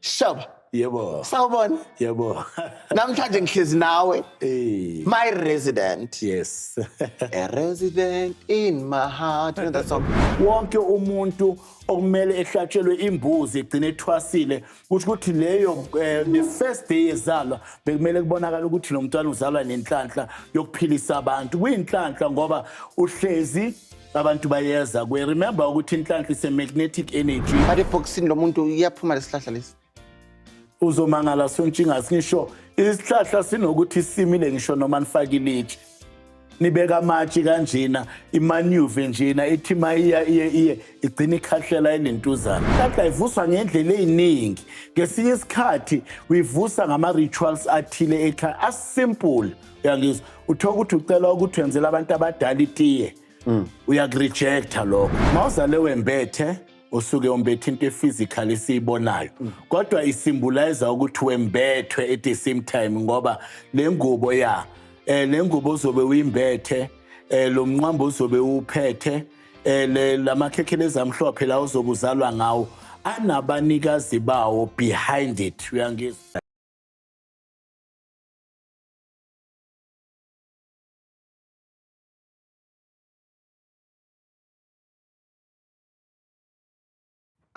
Shoba. Yebo. Sawubona. Yebo. Namhlanje ngihlezi nawe. Eh. My resident. Yes. A resident in my heart. You know that song? Wonke umuntu okumele ehlatshelwe imbuzi egcine ethwasile, kusho ukuthi leyo the first day ezalwa bekumele kubonakala ukuthi lo mntwana uzalwa nenhlanhla yokuphilisa abantu. Kuyinhlanhla ngoba uhlezi abantu bayeza kwe. Remember ukuthi inhlanhla is a magnetic energy. But ebhokisini lo muntu iyaphuma lesihlahla lesi. Uzomangala Sontshingasi, ngisho isihlahla sinokuthi simile ngisho noma nifake ilitshe. Nibeka amatshe kanjena, imanuve njena ithi mayiya iye iye igcina ikhahlela elentuzana. Inhlanhla ivuswa ngendlela eziningi. Ngesinye isikhathi uyivusa ngama rituals athile ekhaya, asimple. Uyangizwa? Uthola ukuthi ucela ukuthi wenzele abantu abadala itiye. Uyakurejecta lokho. Mawuzale wembethe usuke umbethe into ephysical esiyibonayo, kodwa isymbolize ukuthi wembethwe at the same time, ngoba le ngubo ya le ngubo uzobe uyimbethe, lo mnqambo uzobe uphethe, le lamakhekhelezi amhlophe la uzobe uzalwa ngawo anabanikazi bawo behind it. Uyangizwa?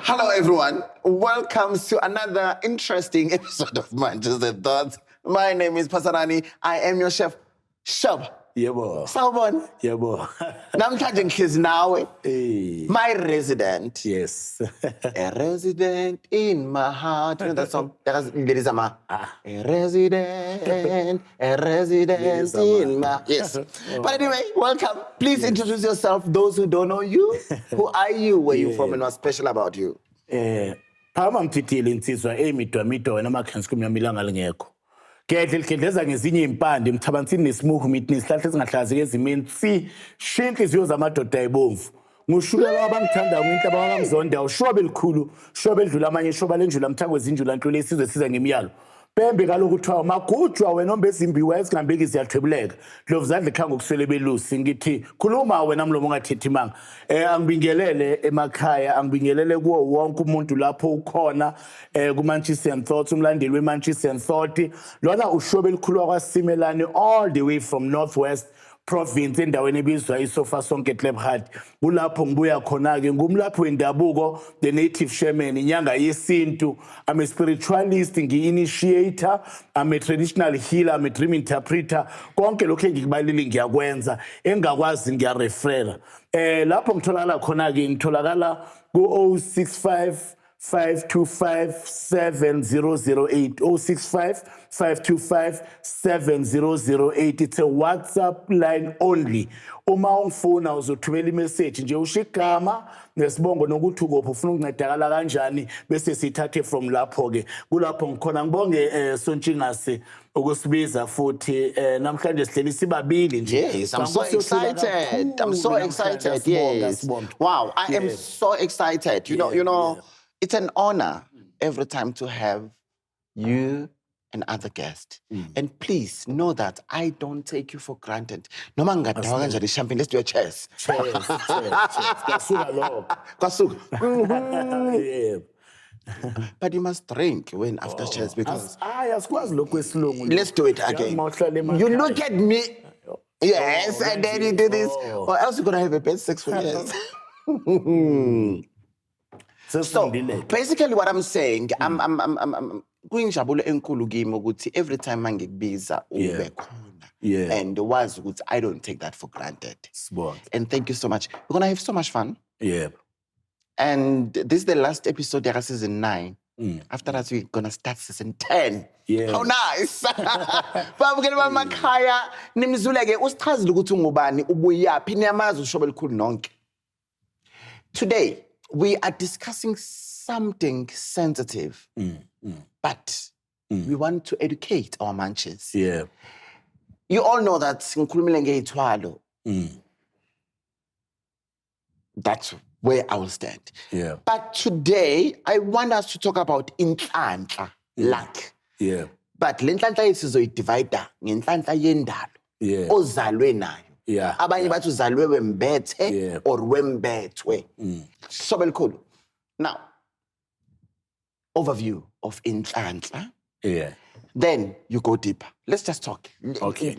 Hello everyone, welcome to another interesting episode of Manchester Thoughts. My name is Pasarani. I am your chef. Shoba. Yebo. Sawubona. Yebo. Namhlanje ngihlezi nawe. Eh. My resident. Yes. A resident in my heart. You know that song? Ladies Ama. A resident, a resident in my... Yes. But anyway, welcome. Please introduce yourself. Those who don't know you, who are you, where you from, and what's special about you? Phakama mthithile insizwa emidwa midwa wena makhansi kumnyama ilanga lingekho. Gedle ligedleza ngezinye impande mthabansini nesimuhu mithi nesihlahla esingahlazeki ezimeni si shinhliziyo zamadoda ayibomvu. Ngushukela wabangithandayo ngiyinhlaba wabangizonda ushobe elikhulu shobe edlula amanye shoba lenjula mthako wezinjula nhlule isizwe siza ngemiyalo. Pembe kaloku kuthiwa magujwa wena ombe ezimbiwa ezingambeki ziyathwebuleka. Ndlovu zandla ekhaya ngokuswele belusi ngithi khuluma wena mlomo ongathethi imanga. Angibingelele emakhaya, angibingelele kuwo wonke umuntu lapho ukhona ku Manchester Thoughts, umlandeli we Manchester Thought. Lona ushobe elikhulu kwaSimelane all the way from Northwest Province endaweni ebizwa iSofa Sonke Klebhard. Kulapho ngibuya khona ke, ngumlaphi wendabuko, the native shaman, inyanga yesintu. I'm a spiritualist, ngi-initiator, I'm a traditional healer, I'm a dream interpreter. Konke lokho engikubalile ngiyakwenza, engakwazi ngiyarefera. Lapho ngitholakala khona ke, ngitholakala ku 065 525 7008, 065 525 7008. It's a WhatsApp line only. Uma ungifuna uzothumela imessage nje, usho igama nesibongo nokuthi ukuphi, ufuna ukuncedakala kanjani, bese sithathe from lapho ke. Kulapho ngikhona. Ngibonge Sontshingasi ukusibiza futhi namhlanje sihleli sibabili nje. Yes, I'm so excited. I'm so excited. Yes. Wow, I am so excited. You know, it's an honor every time to have you and other guests. And please know that I don't take you for granted. Noma ngingadakwa kanjani champagne, let's do a cheers. Cheers, cheers, cheers. Kwasuka lokho. Kwasuka. Yebo. But you must drink when after cheers because Hayi, asikwazi lokhu kwesilungu. Let's do it again. You look at me. Yes, and then you do this. Oh. Or else you're gonna have a bad sex for years. So Sesifundile. Basically what I'm saying, I'm kuyinjabulo enkulu kimi ukuthi every time mangikubiza ube khona. And wazi ukuthi I don't take that for granted. Sibonge. And thank you so much. We're gonna have so much fun. Yebo. And this is the last episode of season 9. After that, we're gonna start season 10. How nice! Babukeli bamakhaya, nimzuleke usichazile ukuthi ungubani, ubuyaphi, niyamazi ushobe elikhulu nonke. Today, we are discussing something sensitive, but we want to educate our munchies. You all know that ngikhulumile ngey'thwalo. That's where I will stand. But today, I want us to talk about inhlanhla, luck. But le nhlanhla yethu sizoyidivida ngenhlanhla yendalo ozalwe nayo. Abanye bathi uzalwe wembethe or wembethwe. Sobe likhulu. Now, Overview of inhlanhla. Then you go deeper. Let's just talk. Okay.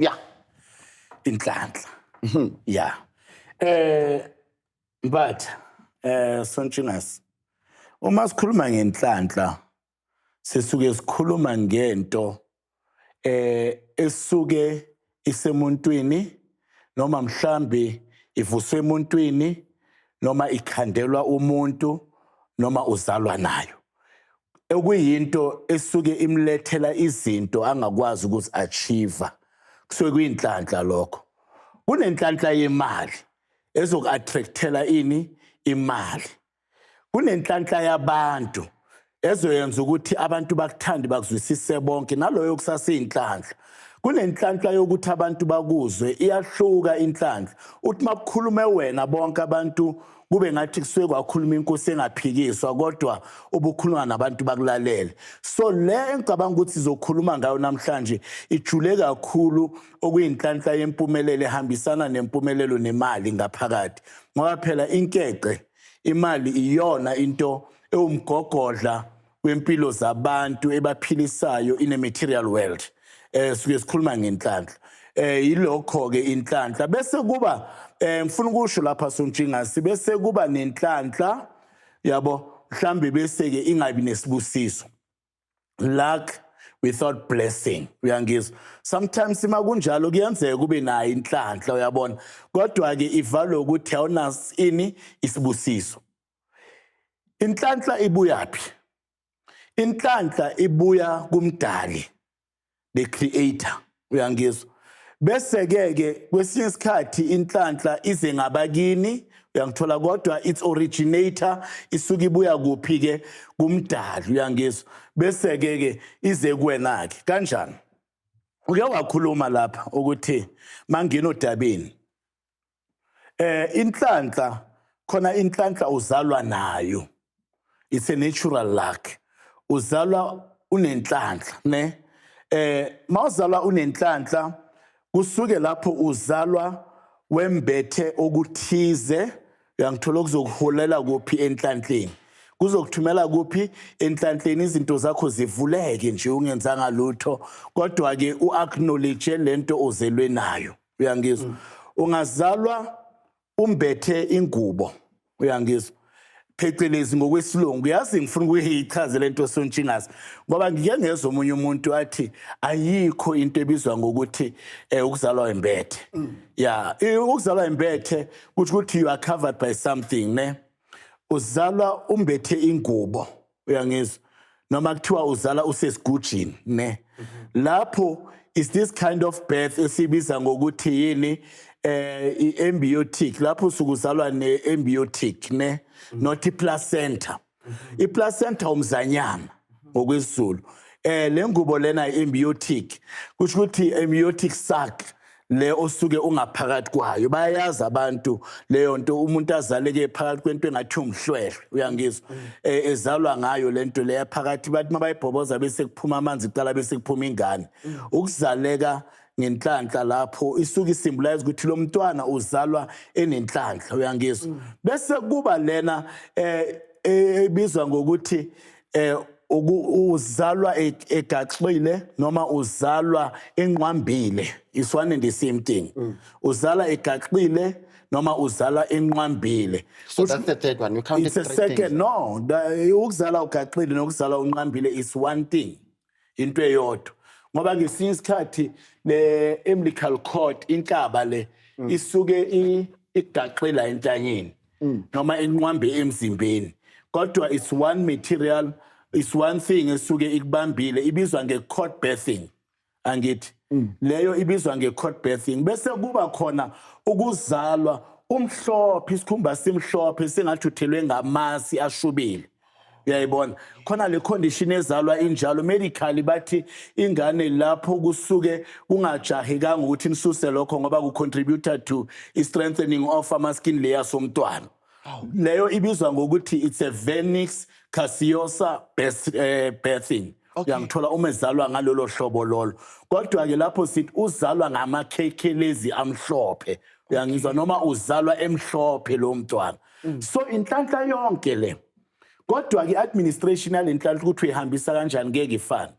Inhlanhla, yeah. But Sontshingasi, uma sikhuluma ngenhlanhla, sisuke sikhuluma ngento esuke isemuntwini, noma mhlambi ivuswe emuntwini, noma ikhandelwa umuntu, noma uzalwa nayo, okuyinto esuke imlethela izinto angakwazi ukuzi-achieve. Kusuke kuyinhlanhla lokho. Kunenhlanhla yemali ezoku-attractela ini imali, kunenhlanhla yabantu ezoyenza ukuthi abantu bakuthande, bakuzwisise bonke, naloyo kusaseyinhlanhla. Kunenhlanhla yokuthi abantu bakuzwe. Iyahluka inhlanhla, uthi makukhulume wena, bonke abantu kube ngathi kusuke kwakhuluma inkosi engaphikiswa, kodwa ubukhuluma nabantu bakulalele. So le engicabanga ukuthi sizokhuluma ngayo namhlanje ijule kakhulu, okuyinhlanhla yempumelelo ehambisana nempumelelo nemali ngaphakathi, ngoba phela inkece imali iyona into ewumgogodla wempilo zabantu ebaphilisayo in a material world. Suke sikhuluma ngenhlanhla, yilokho ke inhlanhla. Bese kuba ngifuna ukusho lapha, Sontshingasi, bese kuba nenhlanhla, yabo, mhlambe bese ke ingabi nesibusiso, luck without blessing, uyangizwa? Sometimes ima kunjalo kuyenzeka kube nayo inhlanhla, uyabona, kodwa ke ivalwe ukuthi awunas ini isibusiso. Inhlanhla ibuyaphi? Inhlanhla ibuya kumdali, the creator, uyangizwa? Bese ke ke kwesinye isikhathi inhlanhla ize ngabakini, uyangithola? Kodwa its originator isuke ibuya kuphi ke? Kumdali, uyangizwa? Bese ke ke ize kuwena ke kanjani? Uke wakhuluma lapha ukuthi mangena odabeni, inhlanhla khona, inhlanhla uzalwa nayo, it's a natural luck. Uzalwa unenhlanhla, ne? Mawuzalwa unenhlanhla, kusuke lapho uzalwa wembethe okuthize, uyangithola, okuzokuholela kuphi? Enhlanhleni. Kuzokuthumela kuphi? Enhlanhleni. Izinto zakho zivuleke nje ungenzanga lutho, kodwa ke uacknowledge lento ozelwe nayo, uyangizwa? Ungazalwa umbethe ingubo, uyangizwa, phecelezi ngokwesilungu. Yazi, ngifuna ukuyichaza lento, Sontshingasi, ngoba ngike ngezwa omunye umuntu athi ayikho into ebizwa ngokuthi ukuzalwa embethe. Ya, ukuzalwa embethe kusho ukuthi you are covered by something, ne? Uzalwa umbethe ingubo, uyangizwa, noma kuthiwa uzala usesigujini, ne? Lapho is this kind of birth esibiza ngokuthi yini, i-amniotic. Lapho usuke uzalwa ne-amniotic, ne, not i-placenta. I-placenta umzanyana ngokwesiZulu. Le ngubo lena i-amniotic, kusho ukuthi amniotic sac le osuke ungaphakathi kwayo. Bayayazi abantu leyo nto, umuntu azaleke phakathi kwento engathi umhlwehlwe, uyangizwa, ezalwa ngayo lento leya phakathi. Bathi mabayibhoboza bese kuphuma amanzi kuqala, bese kuphuma ingane. Ukuzaleka ngenhlanhla lapho isuke isymbolize ukuthi lo mntwana uzalwa enenhlanhla, uyangizwa? Bese kuba lena ebizwa ngokuthi uzalwa egaxile noma uzalwa enqwambile. Is one and the same thing, uzalwa egaxile noma uzalwa enqwambile. So that's the third one. You counted It's a three second things. No, ukuzala ugaxile nokuzala unqambile is one thing, into eyodwa, ngoba ngesinye isikhathi le umbilical cord, inkaba le, isuke igaxela entanyeni noma inqwambe emzimbeni, kodwa it's one material, it's one thing esuke ikubambile. Ibizwa nge-cord birthing, angithi? Leyo ibizwa nge-cord birthing. Bese kuba khona ukuzalwa umhlophe, isikhumba simhlophe sengathi uthelwe ngamasi ashubile, uyayibona khona le condition ezalwa injalo. Medically bathi ingane lapho kusuke kungajahekanga ukuthi nisuse lokho, ngoba ku-contributor to i-strengthening of ama-skin layers somntwana. Leyo ibizwa ngokuthi it's a vernix caseosa birthing. Uyangithola? Uma ezalwa ngalolo hlobo lolo, kodwa ke lapho sithi uzalwa ngamakhekhelezi amhlophe, uyangizwa, noma uzalwa emhlophe lo mntwana. So inhlanhla yonke le. Kodwa ke administration yalenhlanhla, ukuthi uyihambisa kanjani, ngeke ifane.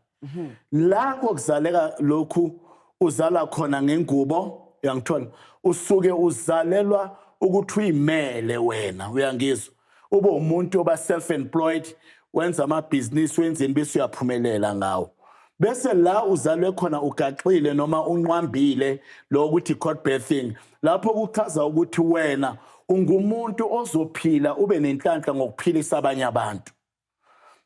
La kokuzaleka lokhu uzala khona ngengubo, uyangithola, usuke uzalelwa ukuthi uyimele wena, uyangizwa, ube umuntu oba self employed, wenza amabhizinisi, wenzeni, bese uyaphumelela ngawo. Bese la uzalwe khona ugaxile noma unqwambile, lo ukuthi cot birthing, lapho kuchaza ukuthi wena ungumuntu ozophila ube nenhlanhla ngokuphilisa abanye abantu.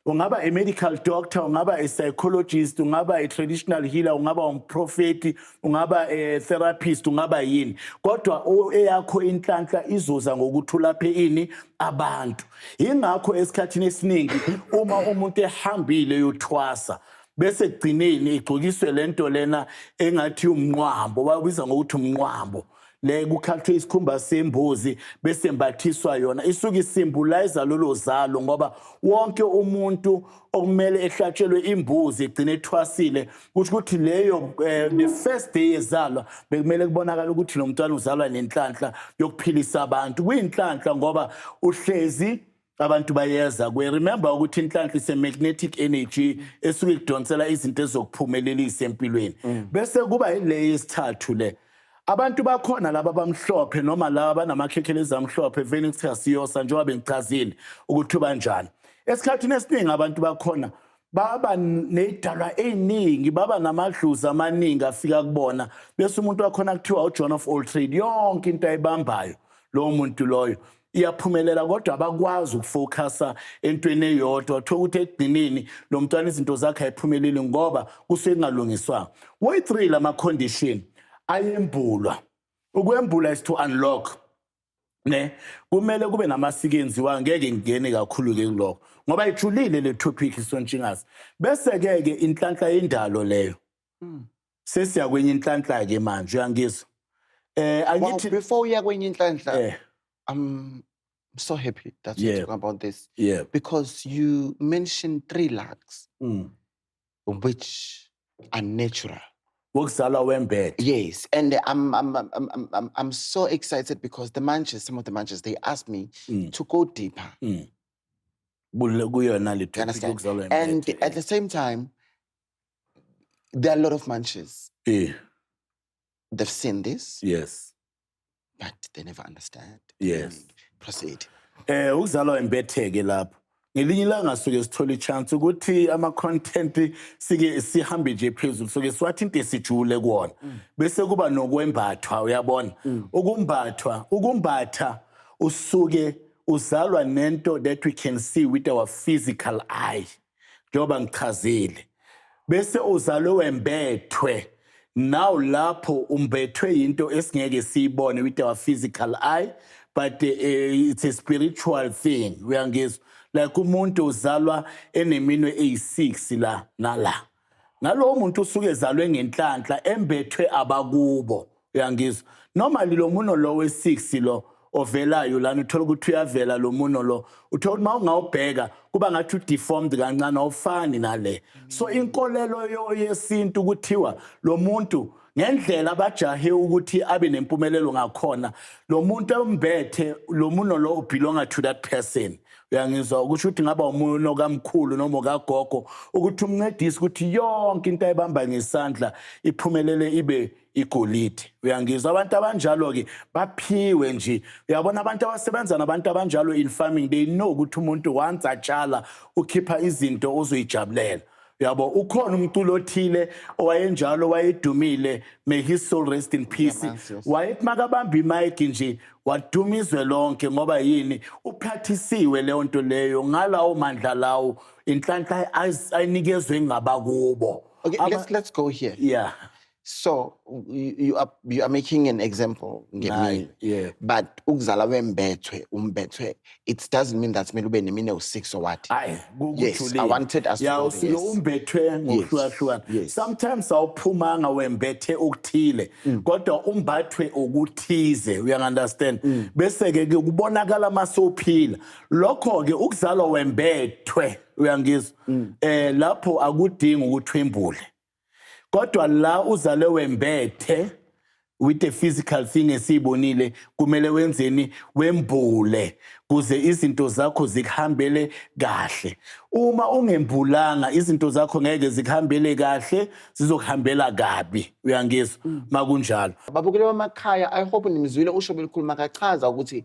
Ungaba a medical doctor, ungaba a psychologist, ungaba a traditional healer, ungaba umprofeti, ungaba a therapist, ungaba yini, kodwa eyakho inhlanhla izoza ngokuthi ulaphe ini? Abantu. Ingakho esikhathini esiningi uma umuntu ehambile yothwasa, bese ekugcineni igcokiswe lento lena engathi umnqwambo, babiza ngokuthi umnqwambo le, kukhathwe isikhumba sembuzi bese mbathiswa yona, isuke isymbolize lolo zalo, ngoba wonke umuntu okumele ehlatshelwe imbuzi egcine ethwasile, kusho ukuthi leyo the first day ezalwa bekumele kubonakala ukuthi lo mntwana uzalwa nenhlanhla yokuphilisa abantu. Kuyinhlanhla ngoba uhlezi abantu bayeza kwe. Remember ukuthi inhlanhla is a magnetic energy esuke ikudonsela izinto ezokuphumelelisa empilweni. Bese kuba ile yesithathu le, abantu bakhona laba abamhlophe noma laba banamakhekhelezi amhlophe, vernix caseosa, njengoba bengichazile ukuthi banjani. Esikhathini esiningi abantu bakhona baba nezidalwa eziningi, baba namadluzi amaningi afika kubona, bese umuntu wakhona kuthiwa uJohn of all trade. Yonke into ayibambayo lowo muntu loyo iyaphumelela, kodwa abakwazi ukufocusa entweni eyodwa. Thola ukuthi ekugcineni lo mntwana izinto zakhe ayiphumeleli ngoba kusuke kungalungiswanga. Woyi-three lama condition ayembulwa. Ukwembula is to unlock, ne? Kumele kube namasiko enziwa. Ngeke ngingene kakhulu ke kulokho ngoba ijulile le topic, isontshingazi. Bese ke ke inhlanhla yendalo leyo, sesiya kwenye inhlanhla ke manje, uyangizwa? Well, Angithi before uya kwenye inhlanhla, I'm so happy that you're talking about this because you mentioned three lucks which are natural. Wokuzalwa wembethe. Yes, and I'm so excited because the manches, some of the manches, they asked me to go deeper. Kuyona le You topic understand? yokuzalwa And wembethe. at the same time, there are a lot of manches. They've seen this, but they never understand the meaning. Proceed. Ukuzalwa wembethe ke lapho. Ngelinye ilanga suke sithola ichance ukuthi ama content sike sihambe nje phezulu, soke siwathi into esijule kuwona. Bese kuba nokwembathwa, uyabona. Ukumbathwa, ukumbatha, usuke uzalwa nento that we can see with our physical eye. Njengoba ngichazile. Bese uzalwe wembethwe. Now lapho umbethwe into esingeke siyibone with our physical eye, but it's a spiritual thing, uyangizwa? Like umuntu uzalwa eneminwe eyi-6 la nala, nalowo muntu usuke ezalwe ngenhlanhla, embethwe abakubo, uyangizwa? Normally lo muno lo we-6 lo ovelayo lana, uthola ukuthi uyavela lo muno lo, uthola ukuthi uma ungawubheka kuba ngathi udeformed kancane, awufani nale. So inkolelo yesintu kuthiwa lo muntu, ngendlela abajahe ukuthi abe nempumelelo ngakhona, lo muntu ombethe lo muno lo ubelonga to that person, uyangizwa? Ukusho ukuthi ngaba umuno kamkhulu noma kagogo, ukuthi umncedise ukuthi yonke into ayibamba ngesandla iphumelele, ibe igolide, uyangizwa? Abantu abanjalo-ke baphiwe nje, uyabona? Abantu abasebenza nabantu abanjalo in farming, they know ukuthi umuntu once atshala ukhipha izinto ozoyijabulela, uyabo? Ukhona umculo othile owayenjalo, wayedumile, may his soul rest in peace. Yes. Wayethi makabamba imayiki nje waduma izwe lonke. Ngoba yini? Uphathisiwe leyo nto leyo ngalawo mandla lawo, inhlanhla ayinikezwe ngabakubo. Okay, let's go here. So you are making an example ngemini. Yeah. But ukuzala wembethwe, umbethwe, it doesn't mean that kumele ube nemine u6 or what. Hayi. Yes, I wanted us to go there, usuke yes. umbethwe ngokuhlukahlukana. Sometimes awuphumanga wembethe okuthile, kodwa umbathwe okuthize, uyangunderstand? Bese ke kubonakala masowuphila lokho ke ukuzalwa wembethwe, uyangizwa? Lapho akudingi ukuthi wembule, kodwa la uzale wembethe With the physical thing esiyibonile, kumele wenzeni? Wembule kuze izinto zakho zikuhambele kahle. Uma ungembulanga, izinto zakho ngeke zikuhambele kahle, zizokuhambela kabi. Uyangizwa makunjalo? Babukele bamakhaya, I hope nimzwile usho belikhuluma kachaza ukuthi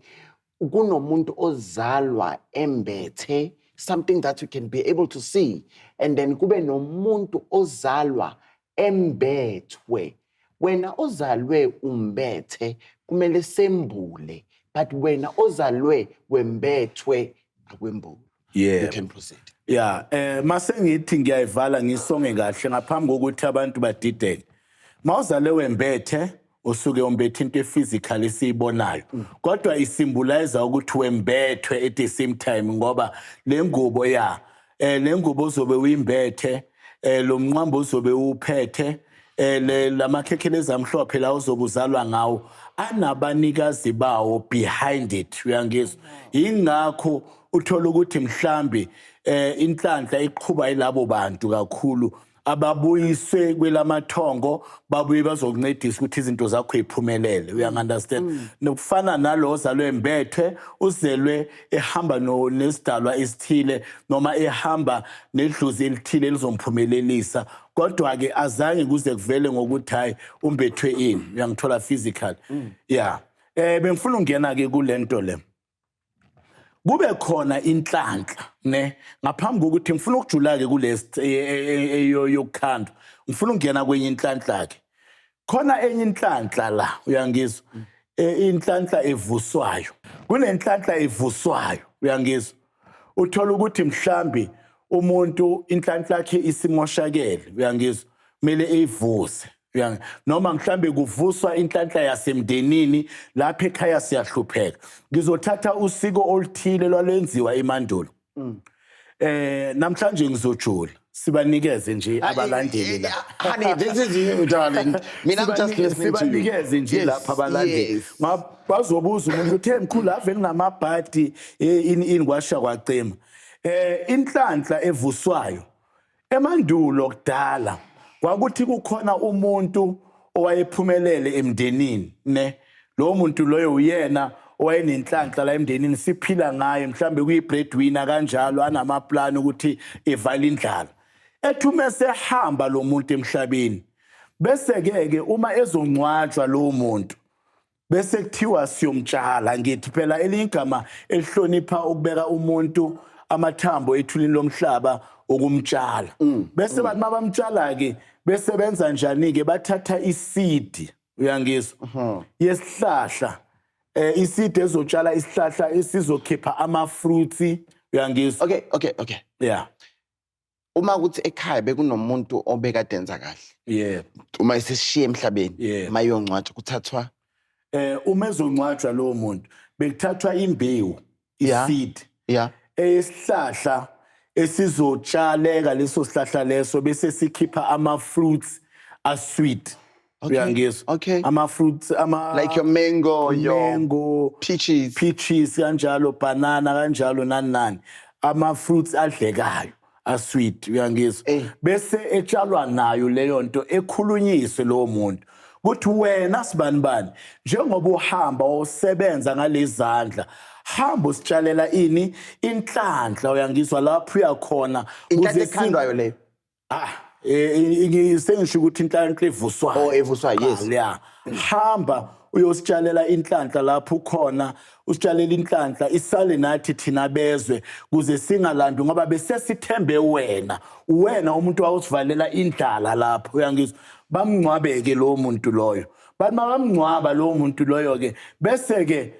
kunomuntu ozalwa embethe something that you can be able to see, and then kube nomuntu ozalwa embethwe. Wena ozalwe umbethe kumele sembule, but wena ozalwe wembethwe akwembuli. You can proceed. Ya, mase ngithi ngiyayivala, ngisonge kahle ngaphambi kokuthi abantu badideke. Mawuzale wembethe, usuke umbethe into e-physical esiyibonayo, kodwa i-symbolize ukuthi wembethwe at the same time, ngoba le ngubo ya le ngubo ozobe uyimbethe, lo mnqambo ozobe uphethe, le lamakhekhelezi amhlophe la ozobe uzalwa ngawo, anabanikazi bawo behind it. Uyangizwa? Ingakho uthola ukuthi mhlambi inhlanhla iqhuba yilabo bantu kakhulu ababuyiswe kwelamathongo, babuye bazokuncedisa ukuthi izinto zakho iphumelele. Uyangi-understand? Nokufana nalo ozalwe embethwe, uzelwe ehamba nesidalwa esithile noma ehamba nedlozi elithile elizomphumelelisa, kodwa-ke azange kuze kuvele ngokuthi hayi, umbethwe ini. Uyangithola? Physical, yeah. Bengifuna ukungena-ke kule nto le, kube khona inhlanhla ne. Ngaphambi kokuthi ngifuna ukujula-ke kulesi yokukhandwa, ngifuna ukungena kwenye inhlanhla-ke. Khona enye inhlanhla la, uyangizwa? Inhlanhla evuswayo, kunenhlanhla evuswayo, uyangizwa? Uthola ukuthi mhlambi umuntu inhlanhla yakhe isimoshakele, uyangizwa? Kumele eyivuse. Noma mhlambe kuvuswa inhlanhla yasemndenini, lapha ekhaya siyahlupheka. Ngizothatha usiko oluthile lwalwenziwa emandulo. Namhlanje ngizojula, sibanikeze nje abalandeli la. Honey, this is you, darling. Mina, I'm just listening to you. Sibanikeze nje lapha abalandeli. Bazobuza umuntu ukuthi, "Hey mkhulu, ave nginamabhadi, ini ini, kwasha kwacima." Inhlanhla evuswayo, emandulo kudala kwakuthi kukhona umuntu owayephumelele emndenini ne. Lowo muntu loyo uyena owayenenhlanhla la emndenini, siphila ngaye, mhlambe kuyi-breadwinner kanjalo, anamaplani ukuthi evale indlala. Ethi uma esehamba lo muntu emhlabeni, bese-ke ke uma ezongcwatshwa lowo muntu, bese kuthiwa siyomtshala. Ngithi phela elinye igama elihlonipha ukubeka umuntu amathambo ethulini lomhlaba ukumtshala. Bese bathi mabamtshala-ke, bese benza njani-ke? Bathatha i-seed, uyangizwa, yesihlahla, i-seed ezotshala isihlahla esizokhipha ama-fruits, uyangizwa? Okay. Yeah. Uma kuthi ekhaya bekunomuntu obekade enza kahle, uma eseshiye emhlabeni, mayongcwatshwa kuthathwa Uma ezongcwatshwa lowo muntu, bekuthathwa imbewu, i-seed eyesihlahla esizotshaleka leso sihlahla leso, bese sikhipha ama-fruits a-sweet. Uyangizwa? Okay. Ama-fruits ama Like your mango, your mango, peaches. Peaches kanjalo, banana kanjalo, nani nani, ama-fruits adlekayo a-sweet, uyangizwa? Bese etshalwa nayo leyo nto, ekhulunyiswe lowo muntu kuthi, "Wena sibani bani, njengoba uhamba usebenza ngalezandla, hamba usitshalela ini, inhlanhla," uyangizwa, "lapho uyakhona." Inhlanhla Kuze ekhandwayo leyo? Ah, sengisho ukuthi inhlanhla evuswayo. Oh, evuswayo, yes. Yeah. Hamba uyositshalela inhlanhla lapho ukhona, usitshalela inhlanhla isale nathi thina bezwe, kuze singalambi, ngoba bese sithembe wena. Wena umuntu wawusivalela indlala lapho, uyangizwa? Bamngcwabeke lowo muntu loyo. Bathi mabamngcwaba lowo muntu loyo ke, bese ke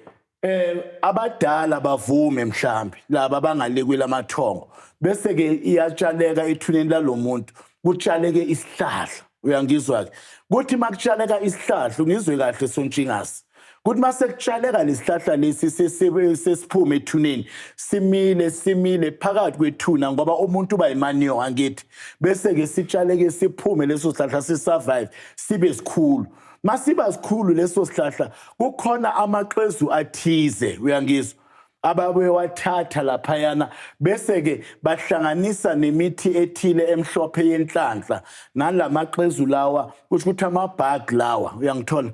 abadala bavume mhlambi laba abangale kwelamathongo, bese ke iyatshaleka ethuneni lalomuntu, kutshaleke isihlahla, uyangizwa ke? Kuthi makutshaleka isihlahla, ungizwe kahle sontshingasi, kuthi mase kutshaleka lesihlahla lesi, sesiphume ethuneni, simile, simile phakathi kwethuna, ngoba umuntu uba i-manure, angithi? Bese ke sitshaleke, siphume leso sihlahla, si-survive, sibe sikhulu. Masiba sikhulu leso sihlahla, kukhona amaqezu athize, uyangizwa? Ababewathatha laphayana bese-ke bahlanganisa nemithi ethile emhlophe yenhlanhla nalamaqhezu lawa, kusho ukuthi ama-bug lawa, uyangithola,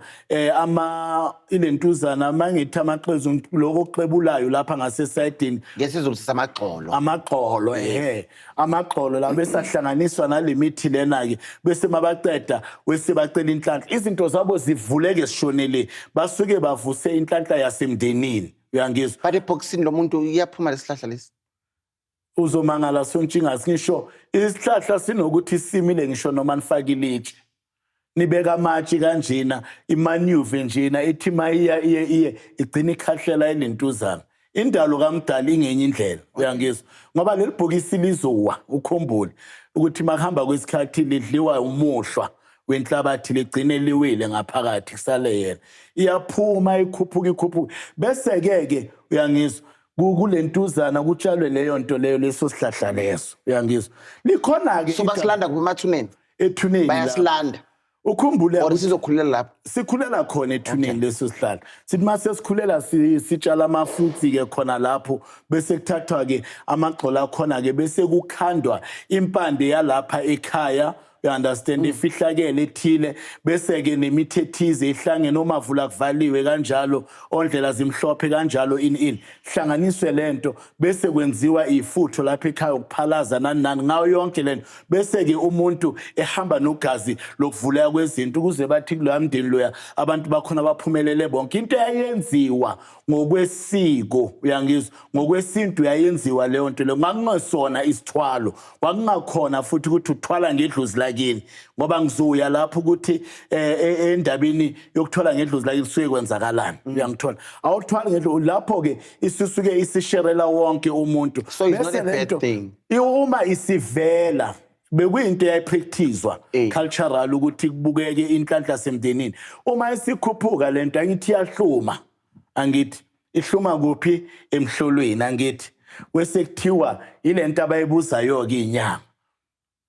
ama ilentuzana, mangithi amaqhezu, lokho okuxebulayo lapha ngasesayidini. NgesiZulu sisamagxolo. Amagxolo, ehe, amagxolo la, bese ahlanganiswa nale mithi lena-ke, bese mabaceda wese bacela inhlanhla, izinto zabo zivuleke sishonele, basuke bavuse inhlanhla yasemndenini, uyangizwa? But ebhokisini lomuntu iyaphuma lesihlahla lesi? Uzomangala, Sontshingasi, ngisho isihlahla sinokuthi simile ngisho noma nifake ilitshe, nibeka amatshe kanjena, imanyuve njena, ithi mayiya iye iye igcina ikhahlela elentuzana. Indalo kamdali ingenye indlela, uyangizwa? Ngoba leli bhokisi lizowa, ukhumbule ukuthi makuhamba kwesikhathi lidliwa umuhlwa wenhlabathi, ligcine liwile ngaphakathi, kusale yena. Iyaphuma, ikhuphuka, ikhuphuka, bese-ke ke, uyangizwa, kulentuzana kutshalwe leyo nto leyo, leso sihlahla leso, uyangizwa? Likhona-ke. So basilanda kuphi, emathuneni? Ethuneni lapho. Bayasilanda? Ukhumbule Or sizokhulela lapho? Sikhulela khona ethuneni leso sihlahla. Sithi mase sikhulela, sitshala ama-fruits-ke khona lapho, bese kuthathwa-ke amagxolo akhona-ke, bese kukhandwa impande yalapha ekhaya, you understand, ifihlakele ethile, bese-ke nemithi ethize ihlangene, omavula kuvaliwe kanjalo, ondlela zimhlophe kanjalo, ini ini, hlanganiswe lento, bese kwenziwa ifutho lapha ekhaya ukuphalaza nani nani ngayo yonke lento, bese-ke umuntu ehamba nogazi lokuvuleka kwezinto, ukuze bathi kuloya mndeni loya abantu bakhona baphumelele bonke. Into eyayenziwa ngokwesiko, uyangizwa, ngokwesintu yayenziwa leyo nto leyo. Kwakungesona isithwalo, kwakungakhona futhi ukuthi uthwala ngedlozi lakini, ngoba ngizoya lapho ukuthi endabeni yokuthwala ngedlozi lakini kusuke kwenzakalani, uyangithola? Awuthwali ngedlozi lapho-ke, isusuke isisherela wonke umuntu. So it's not Bese a bad lento, thing. Uma isivela, bekuyinto eyayipracticewa cultural ukuthi kubukeke inhlanhla semndenini. Uma isikhuphuka lento, angithi iyahluma? Angithi ihluma kuphi? Emhlolweni, angithi? Kwese kuthiwa ilento abayibuzayo-ke inyanga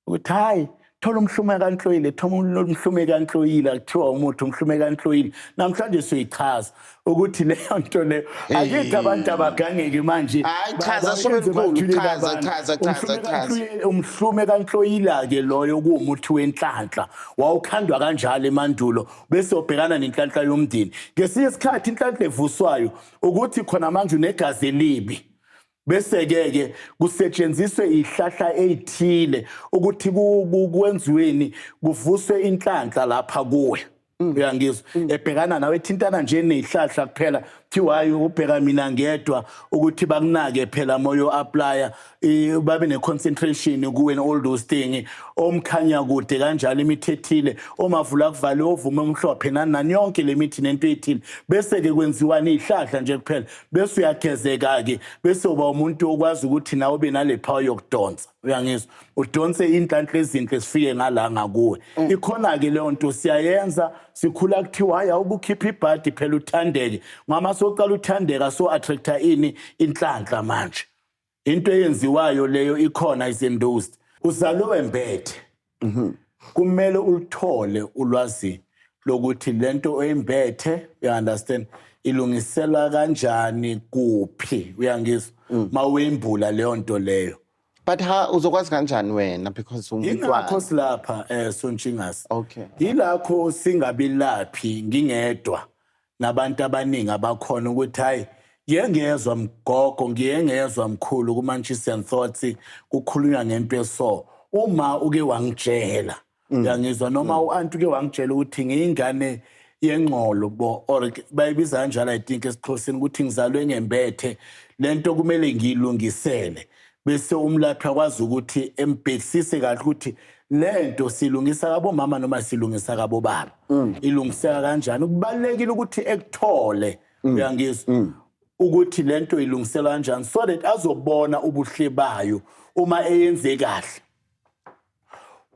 ukuthi hayi, thola umhlume kaNhloyile, thola umhlume kaNhloyile. Kuthiwa umuthi umhlume kaNhloyile. Namhlanje siyoyichaza ukuthi leyo nto leyo, akithi abantu abagangeki manje. Hayi, chaza, Benze Sobemkhulu, bathulile chaza, abantu. chaza, chaza, Umhlume chaza. umhlume kaNhloyila-ke loyo kuwumuthi wenhlanhla, wawukhandwa kanjalo emandulo, bese ubhekana nenhlanhla yomndeni. Ngesinye isikhathi inhlanhla evuswayo ukuthi khona manje unegazi elibi, bese-ke ke kusetshenziswe ihlahla ey'thile ukuthi kwenziweni, kuvuswe inhlanhla lapha kuwe, uyangizwa, ebhekana nawe, ethintana nje nezihlahla kuphela. Kuthiwa hayi, ubheka mina ngedwa ukuthi bakunake phela moyo applya, babe ne-concentration kuwe and all those thing, omkhanya kude kanjalo, imithi ethile, omavula kuvale, ovume omhlophe, nani nani, yonke le mithi nento ethile, bese-ke kwenziwa ney'hlahla nje kuphela, bese uyagezeka-ke, bese uba umuntu okwazi ukuthi nawe ube nale power yokudonsa, uyangizwa, udonse iy'nhlanhla ezinhle zifike ngala ngakuwe. Ikhona-ke leyo nto, siyayenza. Sikhula kuthiwa hayi, awukukhipha ibhadi phela uthandeke, ngama soqala uthandeka, so attracta ini? Inhlanhla. Manje into eyenziwayo leyo ikhona, is endorsed. Uzalwe wembethe, kumele ulithole ulwazi lokuthi lento oyimbethe, you understand, ilungiselwa kanjani, kuphi, uyangizwa, mawembula leyo nto leyo. But ha, uzokwazi kanjani wena, because Ingakho umntwana? silapha, Sontshingasi. Okay. Yilakho singabilaphi ngingedwa, nabantu abaningi abakhona, ukuthi hayi, ngiye ngezwa mgogo, ngiye ngezwa mkhulu ku-Munchies and Thoughts kukhulunywa ngento eso, uma uke wangitshela, uyangizwa, noma u-anti uke wangitshela ukuthi ngiyingane yengxolo bo, or bayibiza kanjalo, I think, esiXhoseni, ukuthi ngizalwe ngembethe lento, kumele ngiyilungisele, bese umlaphi akwazi ukuthi embhekisise kahle ukuthi lento silungisa kabomama noma silungisa kabobaba, ilungiseka kanjani. Kubalulekile ukuthi ekuthole, uyangizwa, ukuthi lento ilungiselwa kanjani, so that azobona ubuhle bayo uma eyenze kahle.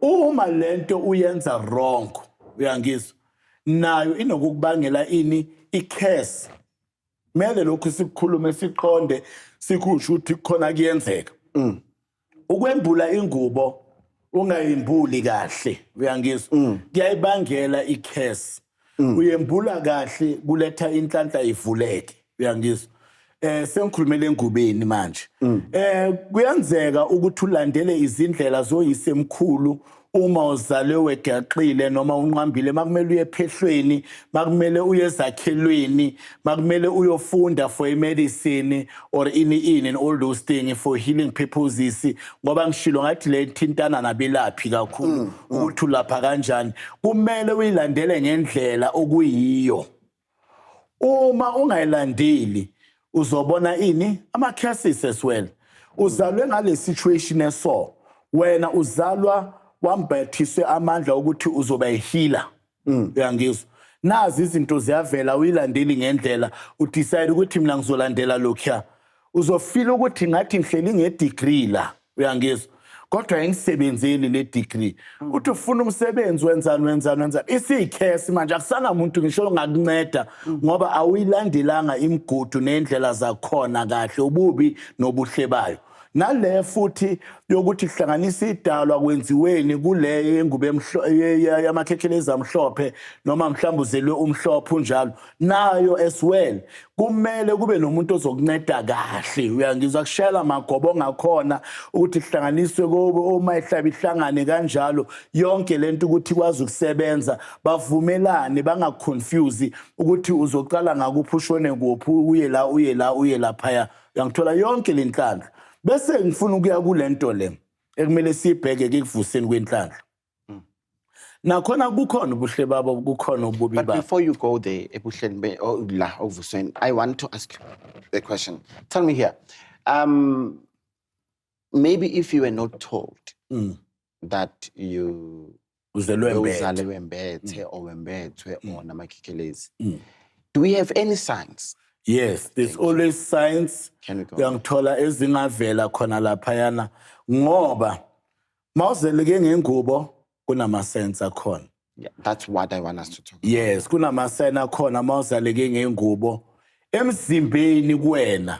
Uma lento uyenza wrong, uyangizwa, nayo inokukubangela ini? I-curse. Kumele lokhu sikukhulume, siqonde, sikusho ukuthi khona kuyenzeka ukwembula ingubo ungayimbuli kahle, uyangizwa, kuyayibangela i-curse. Uyembula kahle, kuletha inhlanhla, ivuleke, uyangizwa. Sengikhulumele engubeni manje. Kuyenzeka ukuthi ulandele izindlela zoyisemkhulu uma uzalwe wegaxile noma unqambile, makumele uye ephehlweni, makumele uye ezakhelweni, makumele uyofunda for i-medicine or ini ini and all those things for healing purposes, ngoba ngishilo ngathi le thintana nabelaphi kakhulu ukuthi ulapha kanjani. Kumele uyilandele ngendlela okuyiyo. Uma ungayilandeli, uzobona ini, ama-curses as well. Uzalwe ngale situation eso, wena uzalwa wambathiswe amandla ukuthi uzoba healer, uyangizwa? Nazi izinto ziyavela, uyilandeli ngendlela, udecide ukuthi mina ngizolandela lokhuya, uzofila ukuthi ngathi ngihleli ngedegree la, uyangizwa? Kodwa ayingisebenzeli le degree. Uthi ufuna umsebenzi, wenzani, wenzani, wenzani, isiyikhesi manje, akusanamuntu ngisho ongakunceda, ngoba awuyilandelanga imigudu nendlela zakhona kahle, ububi nobuhle bayo. Nale futhi yokuthi hlanganisa idalwa, kwenziweni kule yengubo yamakhekhelezi amhlophe, noma mhlawumbe uzelwe umhlophe unjalo, nayo as well kumele kube nomuntu ozokunceda kahle, uyangizwa? Kushayela magobo ngakhona ukuthi kuhlanganiswe uma ihlaba ihlangane kanjalo yonke lento ukuthi ikwazi ukusebenza, bavumelane, bangaconfuse ukuthi uzoqala ngakuphi, ushone kuphi, uye la, uye la, uye laphaya, uyangithola? Yonke le nhlanhla. Bese ngifuna ukuya kulento le ekumele siyibheke ke ekuvuseni kwenhlanhla. Nakhona kukhona ubuhle babo, kukhona ububi But babo. Before you go there, ebuhleni oh, la okuvusweni, I want to ask you a question. Tell me here. Maybe if you were not told that you uzelwe mbethe. Uzalwe wembethe or wembethwe or namakhekhelezi. Do we have any signs? Yes, there's always signs. Can we go? Uyangithola, ezingavela khona laphayana, ngoba mawuzeleke ngengubo kunama-signs akhona. Yeah, that's what I want us to talk about. Yes, kunama-signs akhona mawuzaleke ngengubo. Emzimbeni kuwena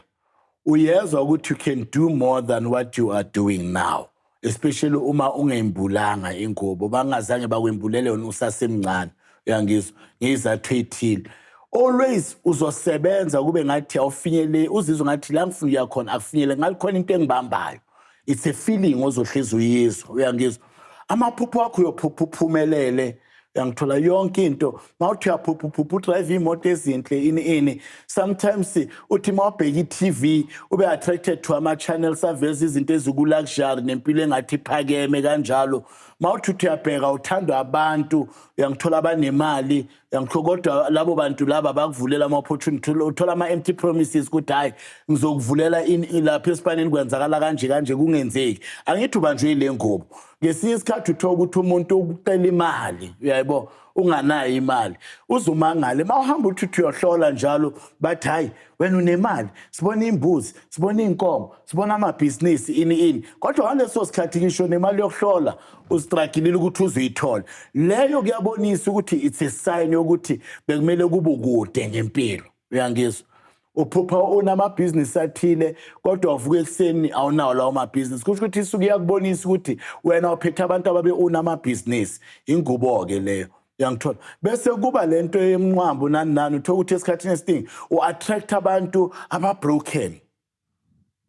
uyezwa ukuthi you can do more than what you are doing now, especially uma ungembulanga ingubo, bangazange bakwembulele yona usasemncane, uyangizwa? Ngezizathu ey'thile always uzosebenza kube ngathi awufinyele, uzizwe ngathi la ngifuna ukuya khona akufinyele, ngathi into engibambayo. It's a feeling ozohlezi uyizwa, uyangizwa? Amaphupho akho uyophupha uphumelele, uyangithola? Yonke into mawuthi uyaphupha, uphupha udrive iy'moto ezinhle, ini ini. Sometimes uthi mawubheka i-TV ube attracted to ama-channels aveza izinto eziku-luxury nempilo engathi iphakeme kanjalo. Mawuthi uthi uyabheka, uthandwa abantu, uyangithola, abanemali, uyangithola? Kodwa labo bantu laba bakuvulela ama-opportunity, uthola ama-empty promises ukuthi hhayi, ngizokuvulela lapha esipaneni, kwenzakala kanje kanje, kungenzeki. Angithi ubanjwe yile ngubo. Ngesinye isikhathi uthola ukuthi umuntu ukucela imali, uyayibo, unganayo imali, uzumangale uma uhamba uthi uthi uyohlola njalo, bathi hayi, wena unemali, sibona imbuzi, sibona iy'nkomo, sibona amabhizinisi, ini ini, kodwa ngaleso sikhathi ngisho nemali yokuhlola ustrugglile ukuthi uzuyithole leyo. Kuyabonisa ukuthi it's a sign yokuthi bekumele kube kude ngempilo, uyangizwa? Uphupha unamabhizinisi athile, kodwa uvuka ekuseni awunawo lawo mabhizinisi. Kusho ukuthi isuke iyakubonisa ukuthi wena uphethe abantu ababe unamabhizinisi. Ingubo-ke leyo, uyangithola? Bese kuba lento yemnqwambo nani nani, uthola ukuthi esikhathini esiningi u-attract abantu aba-broken.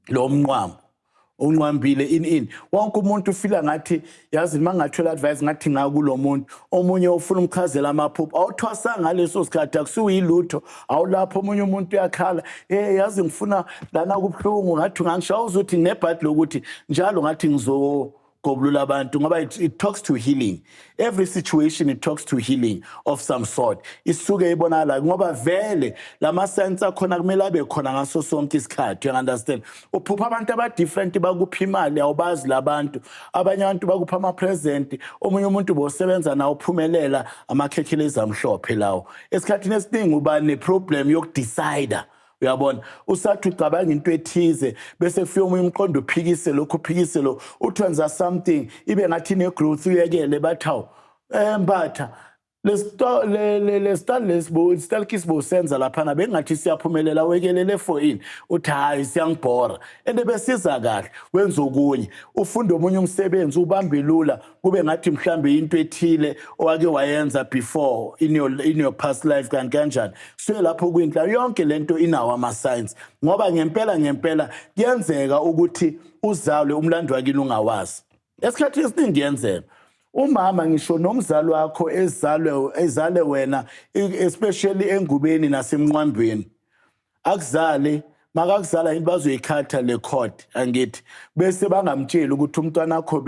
Lo mnqwambo unqwambile, ini ini, wonke umuntu ufila ngathi yazi uma ngathola advice ngathi ngakulo muntu. Omunye ufuna umchazela amaphupho, awuthwasa ngaleso sikhathi, akusiwuyilutho, awulapho. Omunye umuntu uyakhala, hey, yazi ngifuna lana, kubuhlungu, ngathi ungangishaya, uzuthi nginebhadi lokuthi njalo ngathi ngizo gobulula abantu, ngoba it talks to healing. Every situation, it talks to healing of some sort. Isuke ibonakala ngoba vele lama-signs akhona kumele abe khona ngaso sonke isikhathi, you understand? Uphupha abantu aba-different bakupha imali, awubazi labantu. Abanye abantu bakupha ama-present, omunye umuntu bosebenza nawo uphumelela, amakhekhelezi amhlophe lawo. Esikhathini esiningi uba ne-problem yokudecide, uyabona? Usathi ucabanga into ethize, bese kufika omunye umqondo, uphikise lokhu, uphikise lo, uthi wenza something ibe ngathi ine-growth, uyekele, bathi hawu, Mbatha. Le style lesibo style kisibo senza laphana bengathi siyaphumelela, wekelele for ini? Uthi, "Hayi, siyangibhora," and besiza kahle. Wenza okunye, ufunda omunye umsebenzi, ubambe lula, kube ngathi mhlambe into ethile owake wayenza before in your past life. Kanti kanjani? Suke lapho kwinhla yonke lento inawo ama-signs, ngoba ngempela ngempela kuyenzeka ukuthi uzalwe umlando wakini ungawazi. Esikhathini esiningi kuyenzeka umama ngisho nomzali wakho ezalwe ezale wena, especially engubeni nasemnqwambweni, akuzale, makakuzala into bazoyikhatha le cord, angithi? Bese bangamtsheli ukuthi umntwana wakho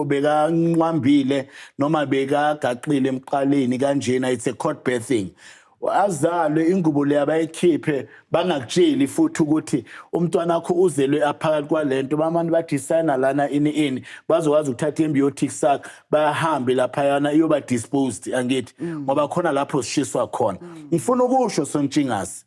bekanqwambile noma bekagaxile emqaleni kanjena. It's a cord birthing. Azalwe, ingubo leya bayikhiphe, bangakutsheli futhi ukuthi umntwana wakho uzelwe aphakathi kwalento. Bamane bathi sayina lana, ini ini, bazokwazi ukuthatha i-amniotic sac, bahambe laphayana, iyoba disposed, angithi? Ngoba khona lapho sishiswa khona. Ngifuna ukusho, Sontshingasi,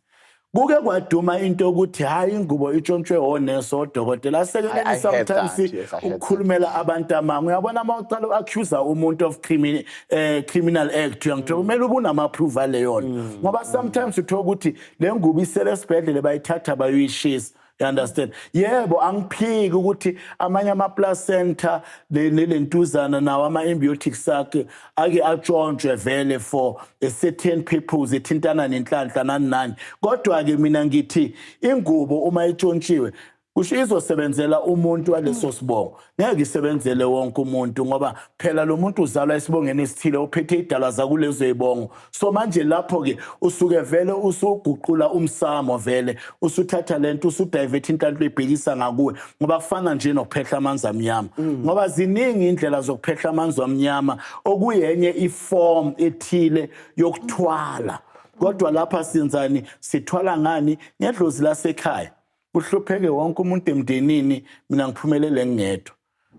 kuke kwaduma into yokuthi hayi, ingubo itshontshwe onesi, odokotela. Asekeleni I heard that, sometimes yes, I heard. ukukhulumela abantu amanga. Uyabona, uma uqala u-accuse umuntu of criminal act, uyangithola, kumele ube unama-proof aleyo nto, ngoba sometimes uthola ukuthi le ngubo isele esibhedlele, bayithatha bayoyishisa, you understand? Yebo, angiphiki ukuthi amanye ama-placenta nelentuzana nawo ama-amniotic sac ake atshontshwe vele for a certain purpose ethintana nenhlanhla, nani nani, kodwa-ke mina ngithi ingubo uma itshontshiwe, kusho izosebenzela umuntu waleso sibongo, ngeke isebenzele wonke umuntu, ngoba phela lo muntu uzalwa esibongeni esithile, uphethe idalwa zakulezo zibongo. So manje lapho-ke usuke vele usuguqula umsamo, vele usuthatha lento, usudivert inhlanhla, uyibhekisa ngakuwe, ngoba kufana nje nokuphehla amanzi amnyama, ngoba ziningi indlela zokuphehla amanzi amnyama, okuyenye iform ethile yokuthwala. Kodwa lapha senzani? Sithwala ngani? Ngedlozi lasekhaya. Kuhlupheke wonke umuntu emndenini, mina ngiphumelele ngingedwa.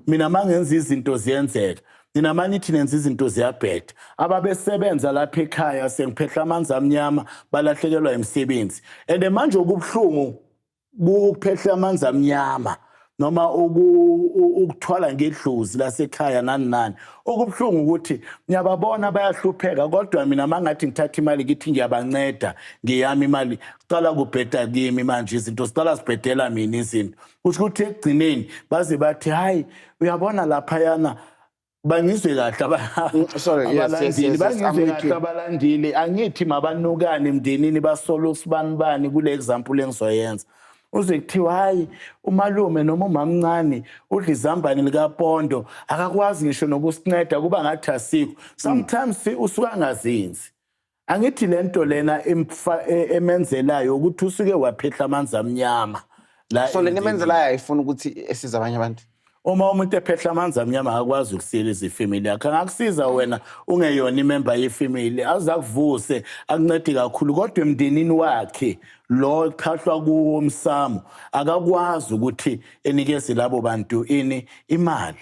Mina mangenza izinto ziyenzeka, nina manithi nenza izinto ziyabheda. Ababesebenza lapha ekhaya sengiphehla amanzi amnyama balahlekelwa imisebenzi. And manje okubuhlungu kuphehla amanzi amnyama noma ukuthwala ngedlozi lasekhaya, nani nani, okubuhlungu ukuthi ngiyababona bayahlupheka, kodwa mina mangathi ngithatha imali ngithi ngiyabanceda ngeyami imali, kuqala kubheda kimi. Manje izinto ziqala zibhedela mina izinto. Kusho ukuthi ekugcineni baze bathi, "Hayi, uyabona laphayana." Bangizwe kahle Sorry, yes, abalandeli. yes, I'm Bangizwe with kahle you. abalandeli. Angithi mabanukane emndenini, basole usibanibani. Kule example engizoyenza, uze kuthiwa, "Hayi, umalume noma umamncane udla izambane likapondo, akakwazi ngisho nokusinceda, kuba ngathi asikho." Sometimes usuke angazenzi, angithi? Lento lena emenzelayo ukuthi usuke waphehla amanzi amnyama la So le nto emndenini. emenzelayo ayifuni ukuthi esize abanye abantu? Uma umuntu ephehla amanzi amnyama, akakwazi ukusiza ifamily yakhe. Angakusiza wena ungeyona imember yefamily, aze akuvuse, akuncede kakhulu, kodwa emndenini wakhe lo ekuphahlwa kuwo umsamo, akakwazi ukuthi enikeze labo bantu ini, imali,